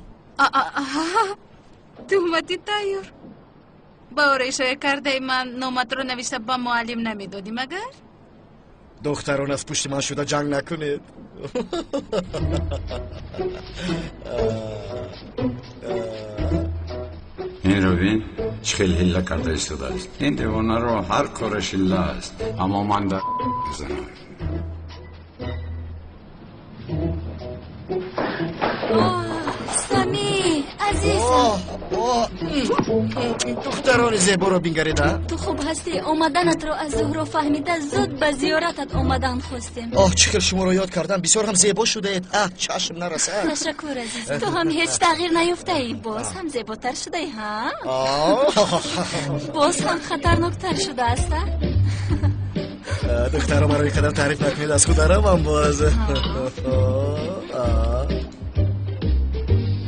Туҳмати тайёр. Ба ороишҳои кардаи ман номатро навишта ба муаллим намедодӣ магар? Духтарон, аз пушти ман шуда ҷанг накунед. Инро бин, чӣ хел ҳилла карда истодааст. Ин девонаро ҳар кораш ҳилла аст, аммо ман дар мезанам. Сами, азизам. Духтарони зеборо бингарида. Ту хуб ҳастӣ? Омаданатро аз Зуҳро фаҳмида зуд ба зиёратат омадан хостем. Оҳ, чӣ хел шуморо ёд кардам. Бисёр ҳам зебо шудаед. Аҳ, чашм нарасад. Ташаккур, азиз. Ту ҳам ҳеҷ тағйир наёфтаӣ. Боз ҳам зеботар шудаӣ, ҳа? Боз ҳам хатарноктар шудааст, а? Духтаро, маро ин қадар таъриф накунед, аз худ аравам боз.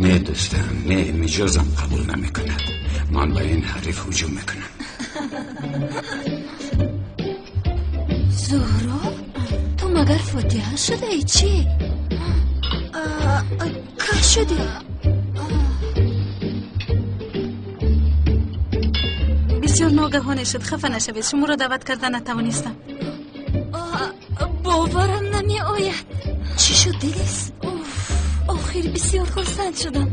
Не, дӯстам, не, миҷозам қабул намекунад. Ман ба ин ҳариф ҳуҷум мекунам. Зуҳро, ту магар фотиҳа шудаӣ чӣ? Кай шудӣ? Бисёр ногаҳоне шуд, хафа нашавед, шуморо даъват карда натавонистам. Боварам намеояд. Чӣ шуд, Делис? Охир бисёр хурсанд шудам.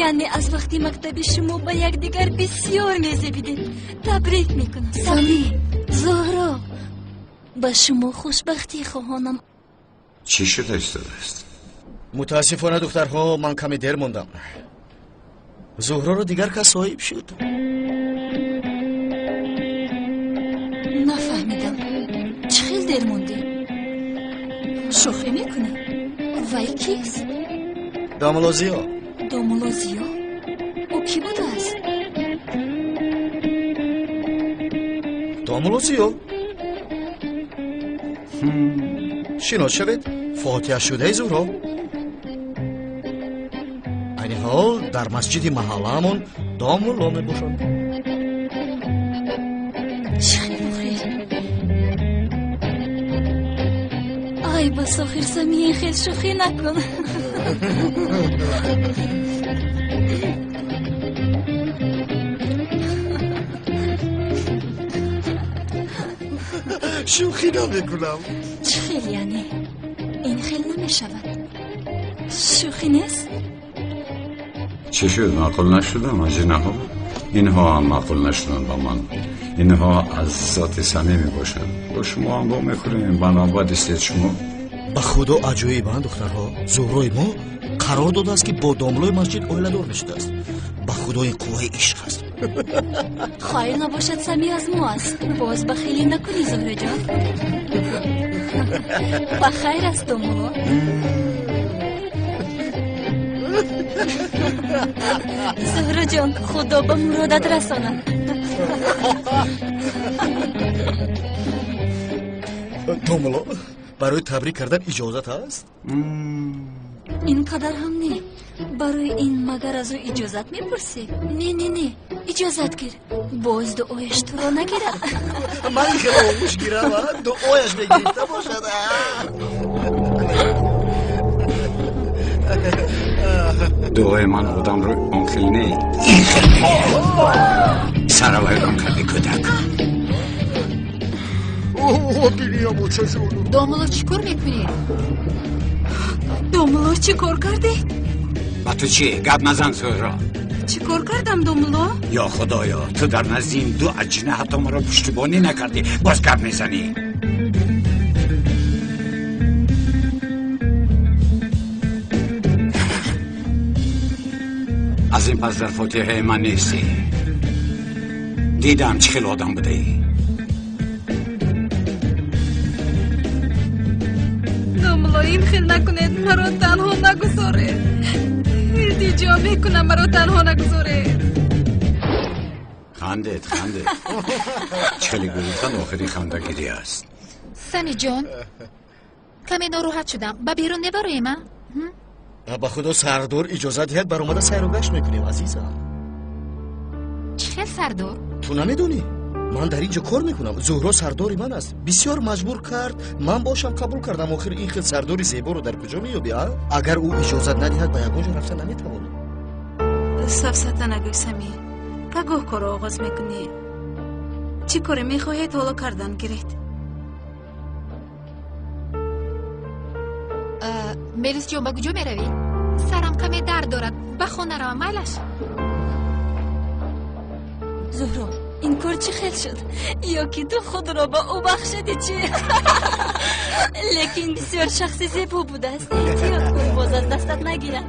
Яъне аз вақти мактаби шумо ба якдигар бисёр мезебидед. Табрик мекунам. Сами, Зуҳро, ба шумо хушбахтӣ хоҳонам. Чӣ шуда истодааст? Мутаассифона, духтарҳо, ман каме дер мондам. Зуҳроро дигар кас соҳиб шуд. Нафаҳмидам, чӣ хел дер мондӣ? Шӯхӣ мекунӣ? Вай кист? Домулло Зиё. Домулло Зиё? Ӯ кӣ будааст? Домулло Зиё. Шинос шавед, фотиҳашудаи Зуҳро. Айни ҳол дар масҷиди маҳаллаамон домулло мебошад. Чӣ хел охир? Ай бас, охир, Сами, ин хел шӯхӣ накун. Шӯхӣ намекунам. Чӣ хел яъне? Ин хел намешавад. Шӯхӣ нест? Чӣ шуд, маъқул нашудам, аҷинаҳо? Инҳо ҳам маъқул нашуданд ба ман. Инҳо аз зоти самӣ мебошанд. Бо шумо ҳам вомехӯрем, ба навбат истед шумо. Ба худо аҷоибанд духтарҳо. Зуҳрои мо қарор додааст, ки бо домлои масҷид оиладор мешудааст. Ба худо ин қувваи ишқ аст. Хайр набошад, Самӣ аз мо аст. Боз бахилӣ накунӣ, Зуҳраҷон. Ба хайр аст, домло. Зуҳраҷон, худо ба муродат расонад. Домло, барои табрик кардан иҷозат ҳаст? Ин қадар ҳам не. Барои ин магар аз ӯ иҷозат мепурсӣ? Не, не, не, иҷозат гир. Боз дуояш туро нагирад. Ман хеле оғӯш гирам, дуояш мегирифта бошад. Дуои ман одамро он хел не, ин хел мегирад. Саравайрон карди кӯдак. Домулло, чӣ кор мекунед? Домулло, чӣ кор кардӣ? Ба ту чӣ? Гап назан, Зуҳро. Чӣ кор кардам, домулло? Ё худоё, ту дар назди ин ду аҷина ҳатто маро пуштибонӣ накардӣ, боз гап мезанӣ. Аз ин пас дар фотиҳаи ман нестӣ. Дидам чӣ хел одам будаӣ. Домулло, ин хел накунед, маро танҳо нагузоред. Илтиҷо мекунам, маро танҳо нагузоред. Хандед, хандед. Чӣ хеле гурехтан охири хандагирӣ аст. Самиҷон, каме нороҳат шудам. Ба берун мебароем, а? Ба худо сардор иҷозат диҳад, баромада сайру гашт мекунем, азизам. Чӣ хел сардор? Ту намедонӣ? Ман дар ин ҷо кор мекунам. Зуҳро сардори ман аст. Бисёр маҷбур кард, ман бошам қабул кардам. Охир ин хел сардори зеборо дар куҷо меёбӣ, а? Агар ӯ иҷозат надиҳад, ба ягон ҷо рафта наметавонем. Сафсата нагӯй, Самӣ. Пагоҳ корро оғоз мекунӣ. Чӣ коре мехоҳед, ҳоло кардан гиред. Мелисҷон, ба куҷо меравӣ? Сарам каме дард дорад. Ба хона равам, майлаш? Зуҳро, ин кор чӣ хел шуд? Ё ки ту худро ба ӯ бахшидӣ чӣ? Лекин бисёр шахси зебо будааст. Эҳтиёт кун, боз аз дастат нагирад.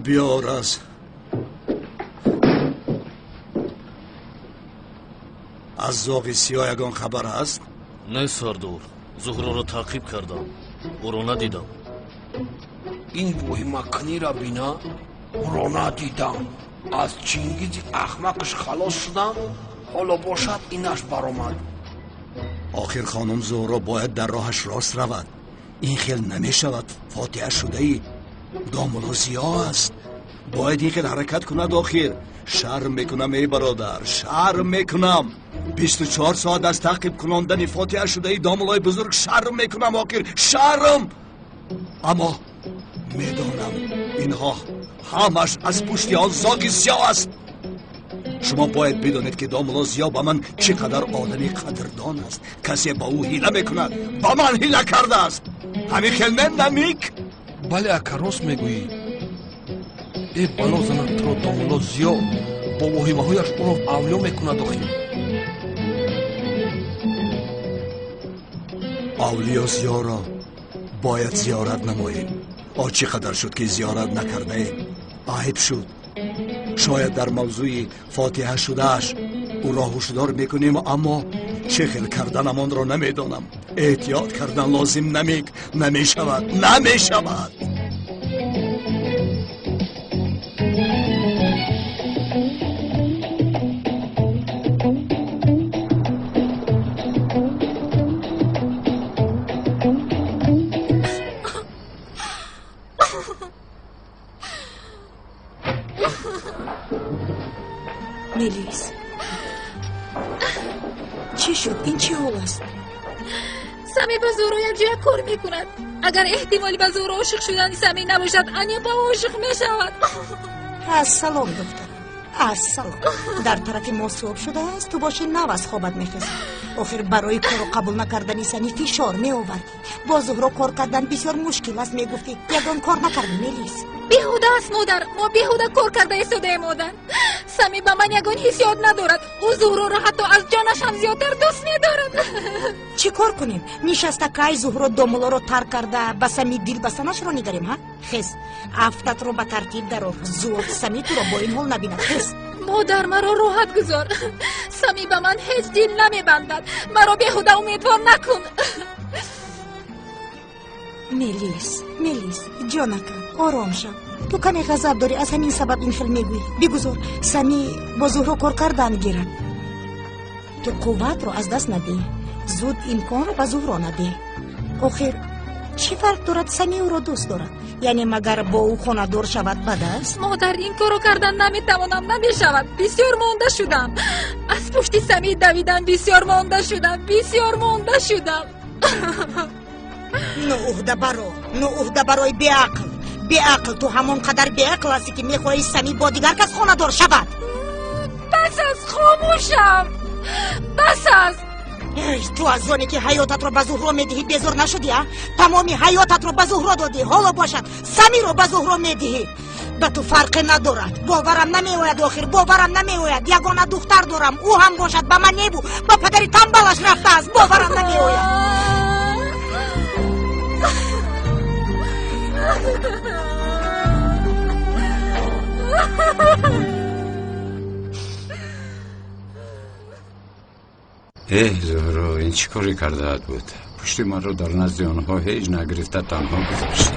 Биёр аз зоғи сиёҳ ягон хабар ҳаст? Не, сардор, Зуҳроро таъқиб кардам, ӯро надидам. Ин воҳимакунира бина, ӯро надидам. Аз Чингизи ахмақаш халос шудам, ҳоло бошад инаш баромад. Охир хонум Зуҳро бояд дар роҳаш рост равад. Ин хел намешавад. Фотиҳа шудаи домулло Зиё аст. Бояд ин хел ҳаракат кунад. Охир шарм мекунам, эй бародар, шарм мекунам. 24 соат аз таъқиб кунондани фотиҳа шудаи домуллои бузург шарм мекунам. Охир шарм. Аммо медонам инҳо ҳамаш аз пушти он зоги сиёҳ аст. Шумо бояд бидонед, ки домулло Зиё ба ман чӣ қадар одами қадрдон аст. Касе ба ӯ ҳила мекунад, ба ман ҳила кардааст. Ҳамин хел не, Намик? Бале, ака, рост мегӯӣ. Э, бало занад туро домулло Зиё, бо воҳимаҳояш ӯро авлиё мекунад. Охир Авлиё Зиёро бояд зиёрат намоем. О, чӣ қадар шуд ки зиёрат накардаем. Айб шуд. Шояд дар мавзӯи фотиҳа шудааш ӯро ҳушдор мекунем, аммо чӣ хел карданамонро намедонам. Эҳтиёт кардан лозим намешавад, намешавад. Мелис, чӣ шуд? Ин чӣ ҳол аст? Сами ба Зуҳро якҷоя кор мекунад. Агар эҳтимоли ба Зуҳро ошиқ шудани Сами набошад, Аня ба ӯ ошиқ мешавад. Ассалом, духтарам, ассалом. Дар тарафи мо субҳ шудааст, ту боши нав аз хобат мехезӣ. Охир барои корро қабул накардани Сами фишор меовардӣ. Бо Зуҳро кор кардан бисёр мушкил аст, мегуфтӣ. Ягон кор накардӣ, Мелис. Беҳуда аст, модар. Мо беҳуда кор карда истодаем, модар. Сами ба ман ягон ҳиссиёт надорад. Ӯ Зуҳроро ҳатто аз ҷонаш ҳам зиёдтар дӯст медорад. Чӣ кор кунем? Нишаста кай Зуҳро домулоро тарк карда ба Сами дил бастанашро нигарем, ҳа? Хез, афтатро ба тартиб дарор. Зуд Сами туро бо ин ҳол набинад. Хез. Модар, маро роҳат гузор. Сами ба ман ҳеҷ дил намебандад. Маро беҳуда умедвор накун. Мелис, Мелис, ҷонакам, ором шав. Ту каме ғазаб дорӣ, аз ҳамин сабаб ин хел мегӯӣ. Бигузор Сами бо Зуҳро кор кардан гирад. Ту қувватро аз даст надеҳ. Зуд имконро ба Зуҳро надеҳ. Охир чӣ фарқ дорад, Сами ӯро дӯст дорад? Яъне магар бо ӯ хонадор шавад бад аст? Модар, ин корро кардан наметавонам, намешавад. Бисёр монда шудам. Аз пушти Сами давидан бисёр монда шудам, бисёр монда шудам. Ноуҳдабаро, ноуҳдабарои беақл. Беақл, ту ҳамон қадар беақл ҳастӣ ки мехоҳӣ Сами бо дигар кас хонадор шавад. Бас аст, хомӯшам. Бас аст. Эй, ту аз оне ки ҳаётатро ба Зуҳро медиҳӣ безор нашудӣ, а? Тамоми ҳаётатро ба Зуҳро додӣ, ҳоло бошад Самиро ба Зуҳро медиҳӣ. Ба ту фарқе надорад. Боварам намеояд, охир боварам намеояд. Ягона духтар дорам, ӯ ҳам бошад ба ман небу ба падари тамбалаш рафтааст. Боварам намеояд. Эҳ, Зуҳро, ин чӣ коре кардаат буд? Пушти маро дар назди онҳо ҳеҷ нагирифта танҳо гузоштӣ.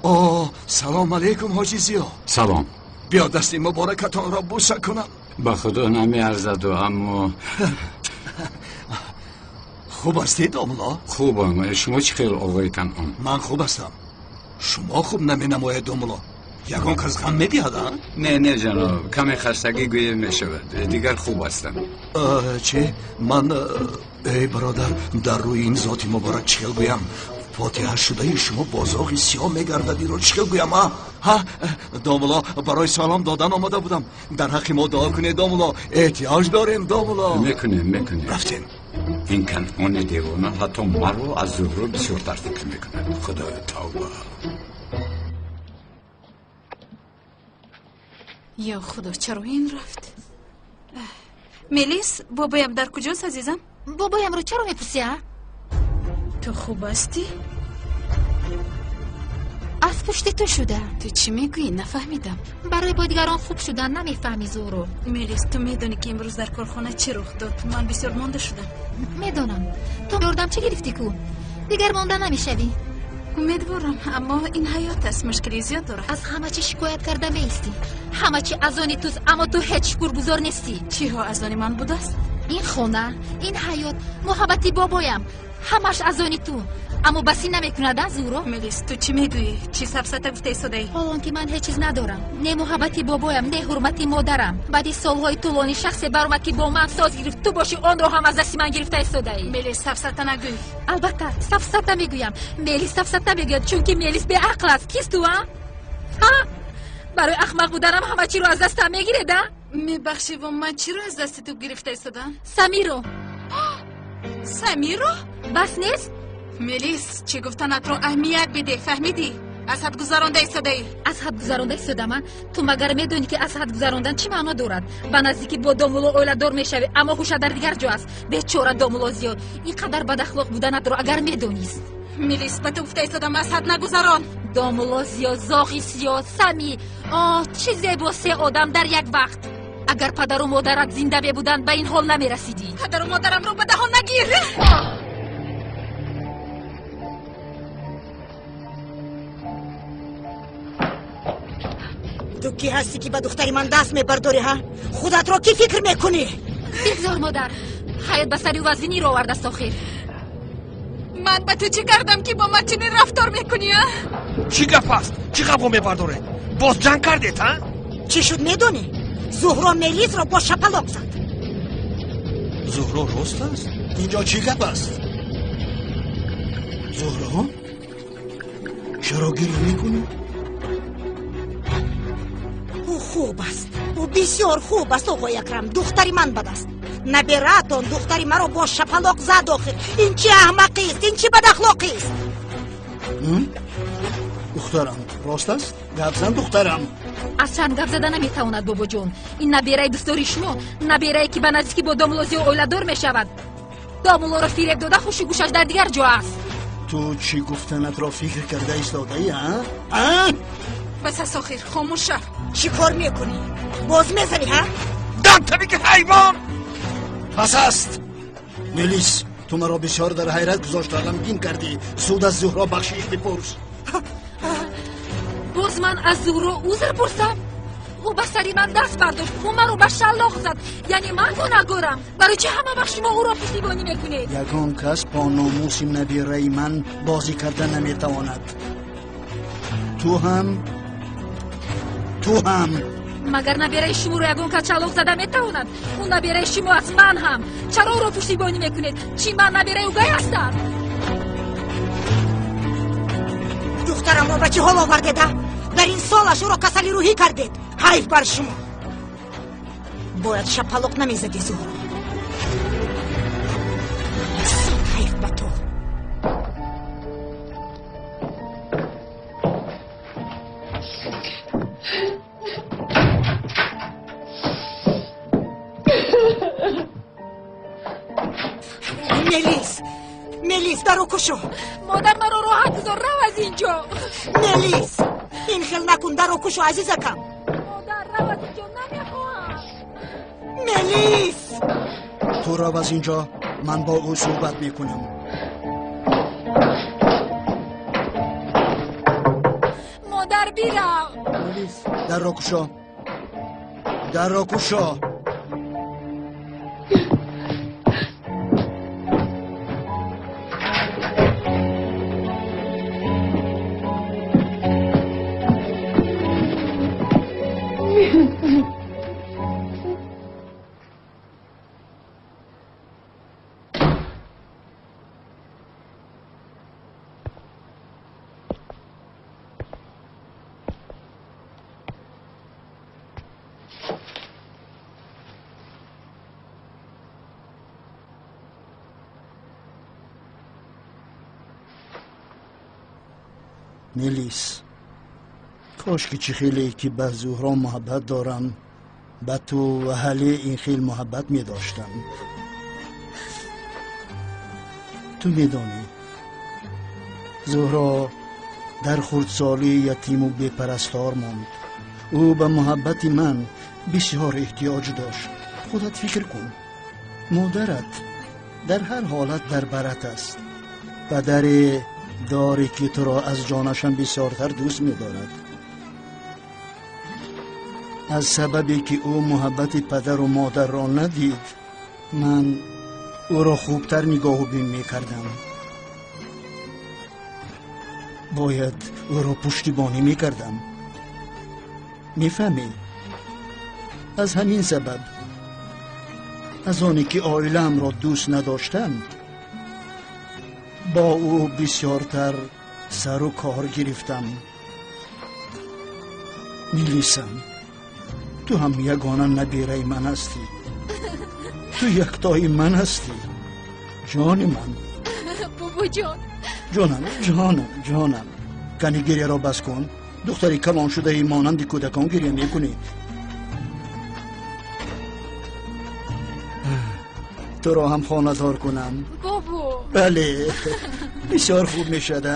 О, салом алейкум, ҳоҷи Зиё. Салом. Биё дасти муборакатонро буса кунам. Ба худо намеарзаду, аммо хуб ҳастед, домуло? Хубам. Шумо чӣ хел, оғои Канъон? Ман хуб ҳастам. Шумо хуб наменамоед, домуло. Ягон кас ғам медиҳад, а? Не, не, ҷаноб, каме хастагӣ гӯя мешавад. Дигар хуб ҳастам. Чӣ? Ман, эй бародар, дар рӯи ин зоти муборак чӣ хел гӯям? Фотиҳа шудаи шумо бозоғи сиёҳ мегардад, инро чӣ хел гӯям, а? Ҳа, домуло, барои салом додан омада будам. Дар ҳаққи мо дуо кунед, домуло. Эҳтиёҷ дорем, домуло. Мекунем, мекунем. Рафтем. Ин Канъони девона ҳатто маро аз Зуҳро бисёртар фикр мекунад. Худоё, тавба. Ё худо, чаро ин рафт? Мелис, бобоям дар куҷост, азизам? Бобоямро чаро мепурсӣ, а? Ту хуб ҳастӣ? Аз пушти ту шуда. Ту чӣ мегӯӣ? Нафаҳмидам. Барои бо дигарон хуб шудан намефаҳмӣ, Зуҳро. Мелис, ту медонӣ ки имрӯз дар корхона чӣ рух дод? Ман бисёр монда шудам. Медонам. Ту ёрдам чӣ гирифтӣ ку? Дигар монда намешавӣ. Умедворам, аммо ин ҳаёт аст, мушкили зиёд дорад. Аз ҳама чӣ шикоят карда меистӣ. Ҳама чӣ аз они туст, аммо ту ҳеҷ шукргузор нестӣ. Чиҳо аз они ман будааст? Ин хона, ин ҳаёт, муҳаббати бобоям, ҳамаш аз они ту. Аммо басӣ намекунад, а, Зуҳро? Мелис, ту чӣ мегӯӣ? Чӣ сафсата гуфта истодаӣ? Ҳолон ки ман ҳеҷ чиз надорам. Не муҳаббати бобоям, не ҳурмати модарам. Баъди солҳои тӯлонӣ шахсе баромад ки бо ман соз гирифт. Ту боши онро ҳам аз дасти ман гирифта истодаӣ. Мелис, сафсата нагӯй. Албатта, сафсата мегӯям. Мелис сафсата мегӯяд, чунки Мелис беақл аст. Кист ту, а? Ҳа? Барои ахмақ буданам ҳама чиро аз дастам мегиред, а? Мебахшӣ, ман чиро аз дасти ту гирифта истодам? Самиро. Самиро? Бас нест? Мелис, чӣ гуфтанатро аҳамият бидеҳ, фаҳмидӣ? Аз ҳад гузаронда истодаӣ. Аз ҳад гузаронда истодама? Ту магар медонӣ, ки аз ҳад гузарондан чӣ маъно дорад? Ба наздикӣ бо домулло оиладор мешавӣ, аммо ҳуша дар дигар ҷо аст. Бечора домулло Зиё, ин қадар бадахлоқ буданатро агар медонист. Мелис, ба ту гуфта истодам, аз ҳад нагузарон. Домулло Зиё, зоғи сиё, Сами. Оҳ, чӣ зебо се одам дар як вақт. Агар падару модарат зинда мебуданд, ба ин ҳол намерасидӣ. Падару модарамро ба даҳон нагир. Ту кӣ ҳастӣ, ки ба духтари ман даст мебардорӣ, ҳа? Худатро кӣ фикр мекунӣ? Бигзор, модар, ҳаёт ба сари ӯ вазиниро овардааст охир. Ман ба ту чӣ кардам, ки бо ман чунин рафтор мекунӣ, а? Чӣ гап аст? Чӣ ғавғо мебардоред? Боз ҷанг кардед, а? Чӣ шуд, медонӣ? Зуҳро Мелисро бо шапалоқ зад. Зуҳро, рост аст? Инҷо чӣ гап аст? Зуҳро, чаро гиря мекунӣ? Ӯ хуб аст, ӯ бисёр хуб аст, оғои Акрам. Духтари ман бад аст. Набераатон духтари маро бо шапалоқ зад. Охир ин чӣ аҳмақист, ин чӣ бадахлоқист? Духтарам, рост аст? Гап зан, духтарам. Аз шарм гап зада наметавонад, бобоҷон. Ин набераи дӯстдори шумо, наберае, ки ба наздикӣ бо домулло Зиё оиладор мешавад, домуллоро фиреб дода, хушу гӯшаш дар дигар ҷо аст. Ту чӣ гуфтанатро фикр карда истодаӣ, а? Бас аст, охир, хомӯш шав. Чӣ кор мекунӣ? Боз мезанӣ, ҳа? Дам табики ҳайвон! Бас аст, Мелис, ту маро бисёр дар ҳайрат гузошта, ғамгин кардӣ. Зуд аз Зуҳро бахшиш бипурс. Боз ман аз Зуҳро узр пурсам? Ӯ ба сари ман даст бардошт, ӯ маро ба шаллоқ зад, яъне ман гунаҳгорам. Барои чӣ ҳама вақт шумо ӯро пуштибонӣ мекунед? Ягон кас бо номуси набираи ман бозӣ карда наметавонад. Ту ҳам, ту ҳам. Магар набираи шуморо ягон кас шаллоқ зада метавонад? Ӯ набираи шумо аст, ман ҳам. Чаро ӯро пуштибонӣ мекунед? Чӣ, ман набираи ӯгай ҳастам? Духтарамро ба чӣ ҳол овардед, а? Дар ин солаш ӯро касали рӯҳӣ кардед. Ҳайф бар шумо. Бояд шапалоқ намезадӣ, Зуҳро. Ҳайф ба ту. Мелис, Мелис, даро кушо. Модар, маро роҳат гузор, рав аз инҷо. Мелис, ин хел накун, даро кушо, азизакам. Модар, рав аз инҷо, намехоҳам. Мелис, ту рав аз инҷо, ман бо ӯ суҳбат мекунам. Модар, бирав. Мелис, дарро кушо, дарро кушо. Мелис, кош ки чӣ хеле ки ба Зуҳро муҳаббат дорам, ба ту ва ҳале ин хел муҳаббат медоштам. Ту медонӣ, Зуҳро дар хурдсолӣ ятиму бепарастор монд. Ӯ ба муҳаббати ман бисёр эҳтиёҷ дошт. Худат фикр кун, модарат дар ҳар ҳолат дар барат аст. Падаре дорӣ, ки туро аз ҷонашам бисёртар дӯст медорад. Аз сабабе ки ӯ муҳаббати падару модарро надид, ман ӯро хубтар нигоҳубин мекардам. Бояд ӯро пуштибонӣ мекардам. Мефаҳмӣ? Аз ҳамин сабаб, аз оне ки оилаамро дӯст надоштам, бо ӯ бисёртар сару кор гирифтам. Мелисам, ту ҳам ягона набираи ман ҳастӣ. Ту яктои ман ҳастӣ, ҷони ман. Бобоҷон. Ҷонам, ҷонам, ҷонам. Кани гиряро бас кун. Духтари калон шудаи монанди кӯдакон гиря мекунӣ. Туро ҳам хонадор кунам. Бобо. Бале, бисёр хуб мешавад.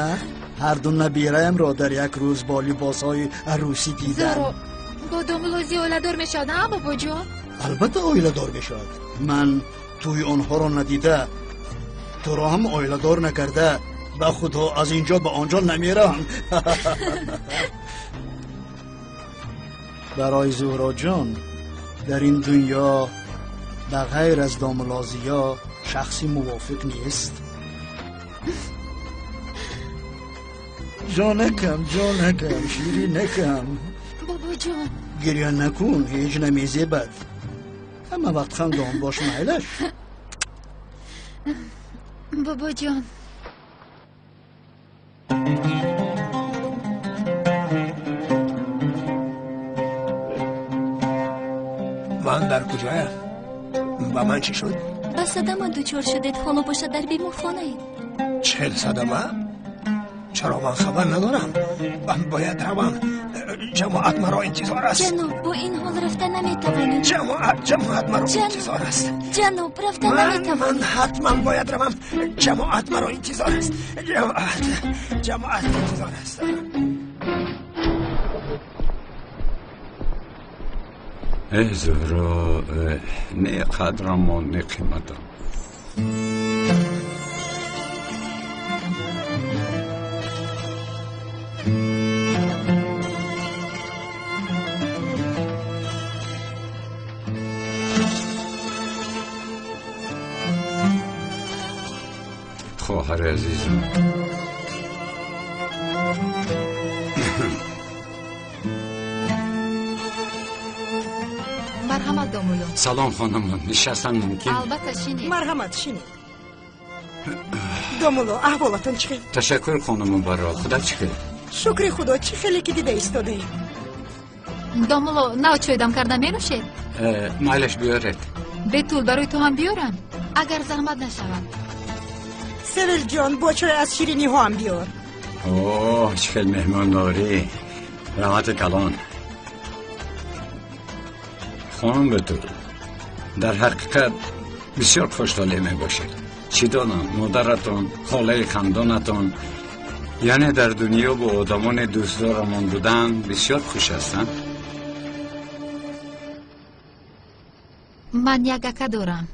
Ҳарду набираямро дар як рӯз бо либосҳои арӯсӣ дидам. Зӯҳро бо домулло Зиё оиладор мешавад, а бобоҷон? Албатта оиладор мешавад. Ман тӯи онҳоро надида, туро ҳам оиладор накарда, ба худо аз ин ҷо ба он ҷо намеравам. Барои Зуҳроҷон дар ин дунё ба ғайр аз домулло Зиё шахси мувофиқ нест. Ҷонакам, ҷонакам, ширинакам. Бобоҷон. Гиря накун, ҳеҷ намезебад. Ҳама вақт хандон бош, майлаш. Бобоҷон. Ман дар куҷоям? Ба ман чӣ шуд? Ба садама дучор шудед, ҳоло бошад дар беморхонаед. Чел садама? Чаро ман хабар надорам? Ман бояд равам. Ҷамоат маро интизор аст. Ҷаноб, бо ин ҳол рафта наметавонед. Ҷамоат маро интизор аст. Ҷаноб, рафта наметавонед. Ман ҳатман бояд равам. Ҷамоат маро интизор аст. Ҷамоат интизор аст. Э Зуҳро, не қадрамон, не қиматам. Хоҳари азизам, марҳамат домулло. Салом хонумон, нишастан мумкин? Албатта, шинед. Марҳамат, шинед. Домулло, аҳволатон чӣ хел? Ташаккур хонумон, баро худат чӣ хел? Шукри худо, чӣ хеле ки дида истодаем. Домулло, нав чойдам карда менӯшед? Майлаш, биёред. Бетул, барои ту ҳам биёрам, агар заҳмат нашавад. Севилҷон, бо чой аз шириниҳоам биёр. Оҳ, чӣ хел меҳмондорӣ! Раҳмати калон. Хонум Бетул, дар ҳақиқат бисёр хуштолеъ мебошед. Чӣ донам, модаратон, холаи хандонатон, яъне дар дунё бо одамони дӯстдорамон будан бисёр хуш ҳастанд. Ман як ака дорам.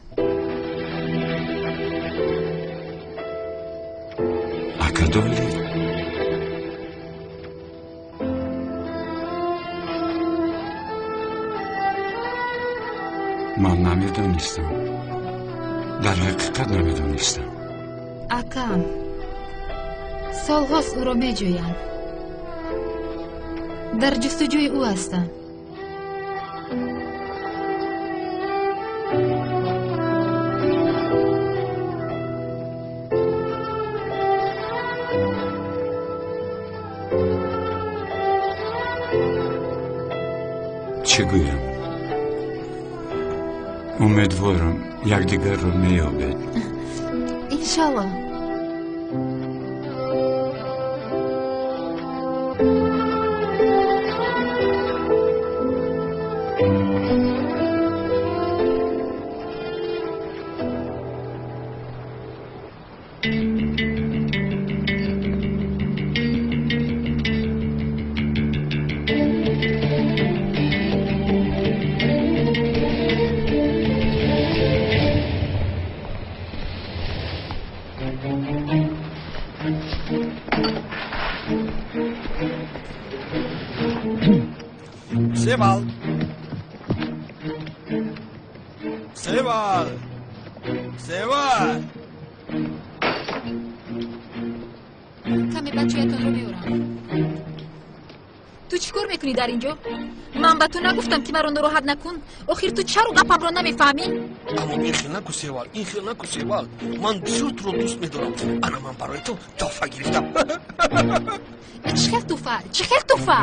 Ака доред? Ман намедонистам. Дар ҳақиқат намедонистам. Акам, солҳост ӯро меҷӯям. Дар ҷустуҷӯи ӯ ҳастам. Чӣ гӯям? Умедворам якдигарро меёбед. Иншалло. Севал! Севал! Севал! Каме бачаятонро биёрам. Ту чӣ кор мекунӣ дар ин ҷо? Ман ба ту нагуфтам, ки маро нороҳат накун? Охир ту чаро гапамро намефаҳмӣ? Аммо ин хел наку, Севал, ин хел наку, Севал. Ман бисёр туро дӯст медорам. Ана ман барои ту тӯҳфа гирифтам. Чӣ хел тӯҳфа? Чӣ хел тӯҳфа?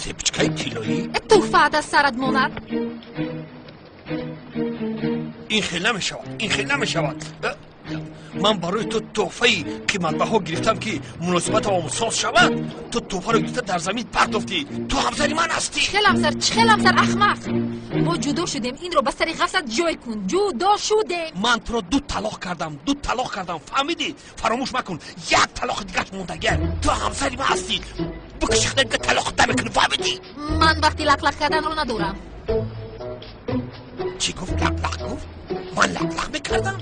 Сепчкаи тиллоӣ. Тӯҳфаат аз сарат монад. Ин хел намешавад, ин хел намешавад. Ман барои ту тӯҳфаи қиматбаҳо гирифтам, ки муносибатам соз шавад. Ту тӯҳфаро гирифта дар замин партофтӣ. Ту ҳамсари ман ҳастӣ. Чӣ хел ҳамсар, чӣ хел ҳамсар, ахмақ! Мо ҷудо шудем, инро ба сари ғафсат ҷой кун. Ҷудо шудем. Ман туро ду талоқ кардам, ду талоқ кардам, фаҳмидӣ? Фаромӯш макун, як талоқи дигар мондагар. Ту ҳамсари ман ҳастӣ. Бикаши худат, талоқ намекунӣ, фаҳмидӣ? Ман вақти лақлақ карданро надорам. Чӣ гуфт? Лақлақ гуфт? Ман лақлақ мекардам?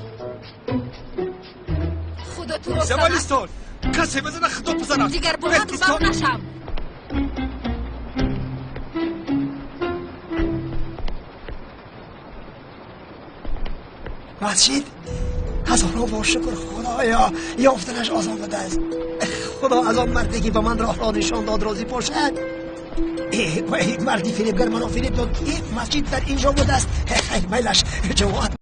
Худо туро Завалистон, касе бизана, худо бизанад. Дигар бо ман рӯбарӯ нашав. Масҷид, ҳазорҳо бор шукр, Худоё, ёфтанаш осон будааст. Худо аз он марде ки ба ман роҳро нишон дод розӣ бошад. Марди фиребгар маро фиреб дод. Масҷид дар ин ҷо будааст. Хайр, майлаш, ҷамоат.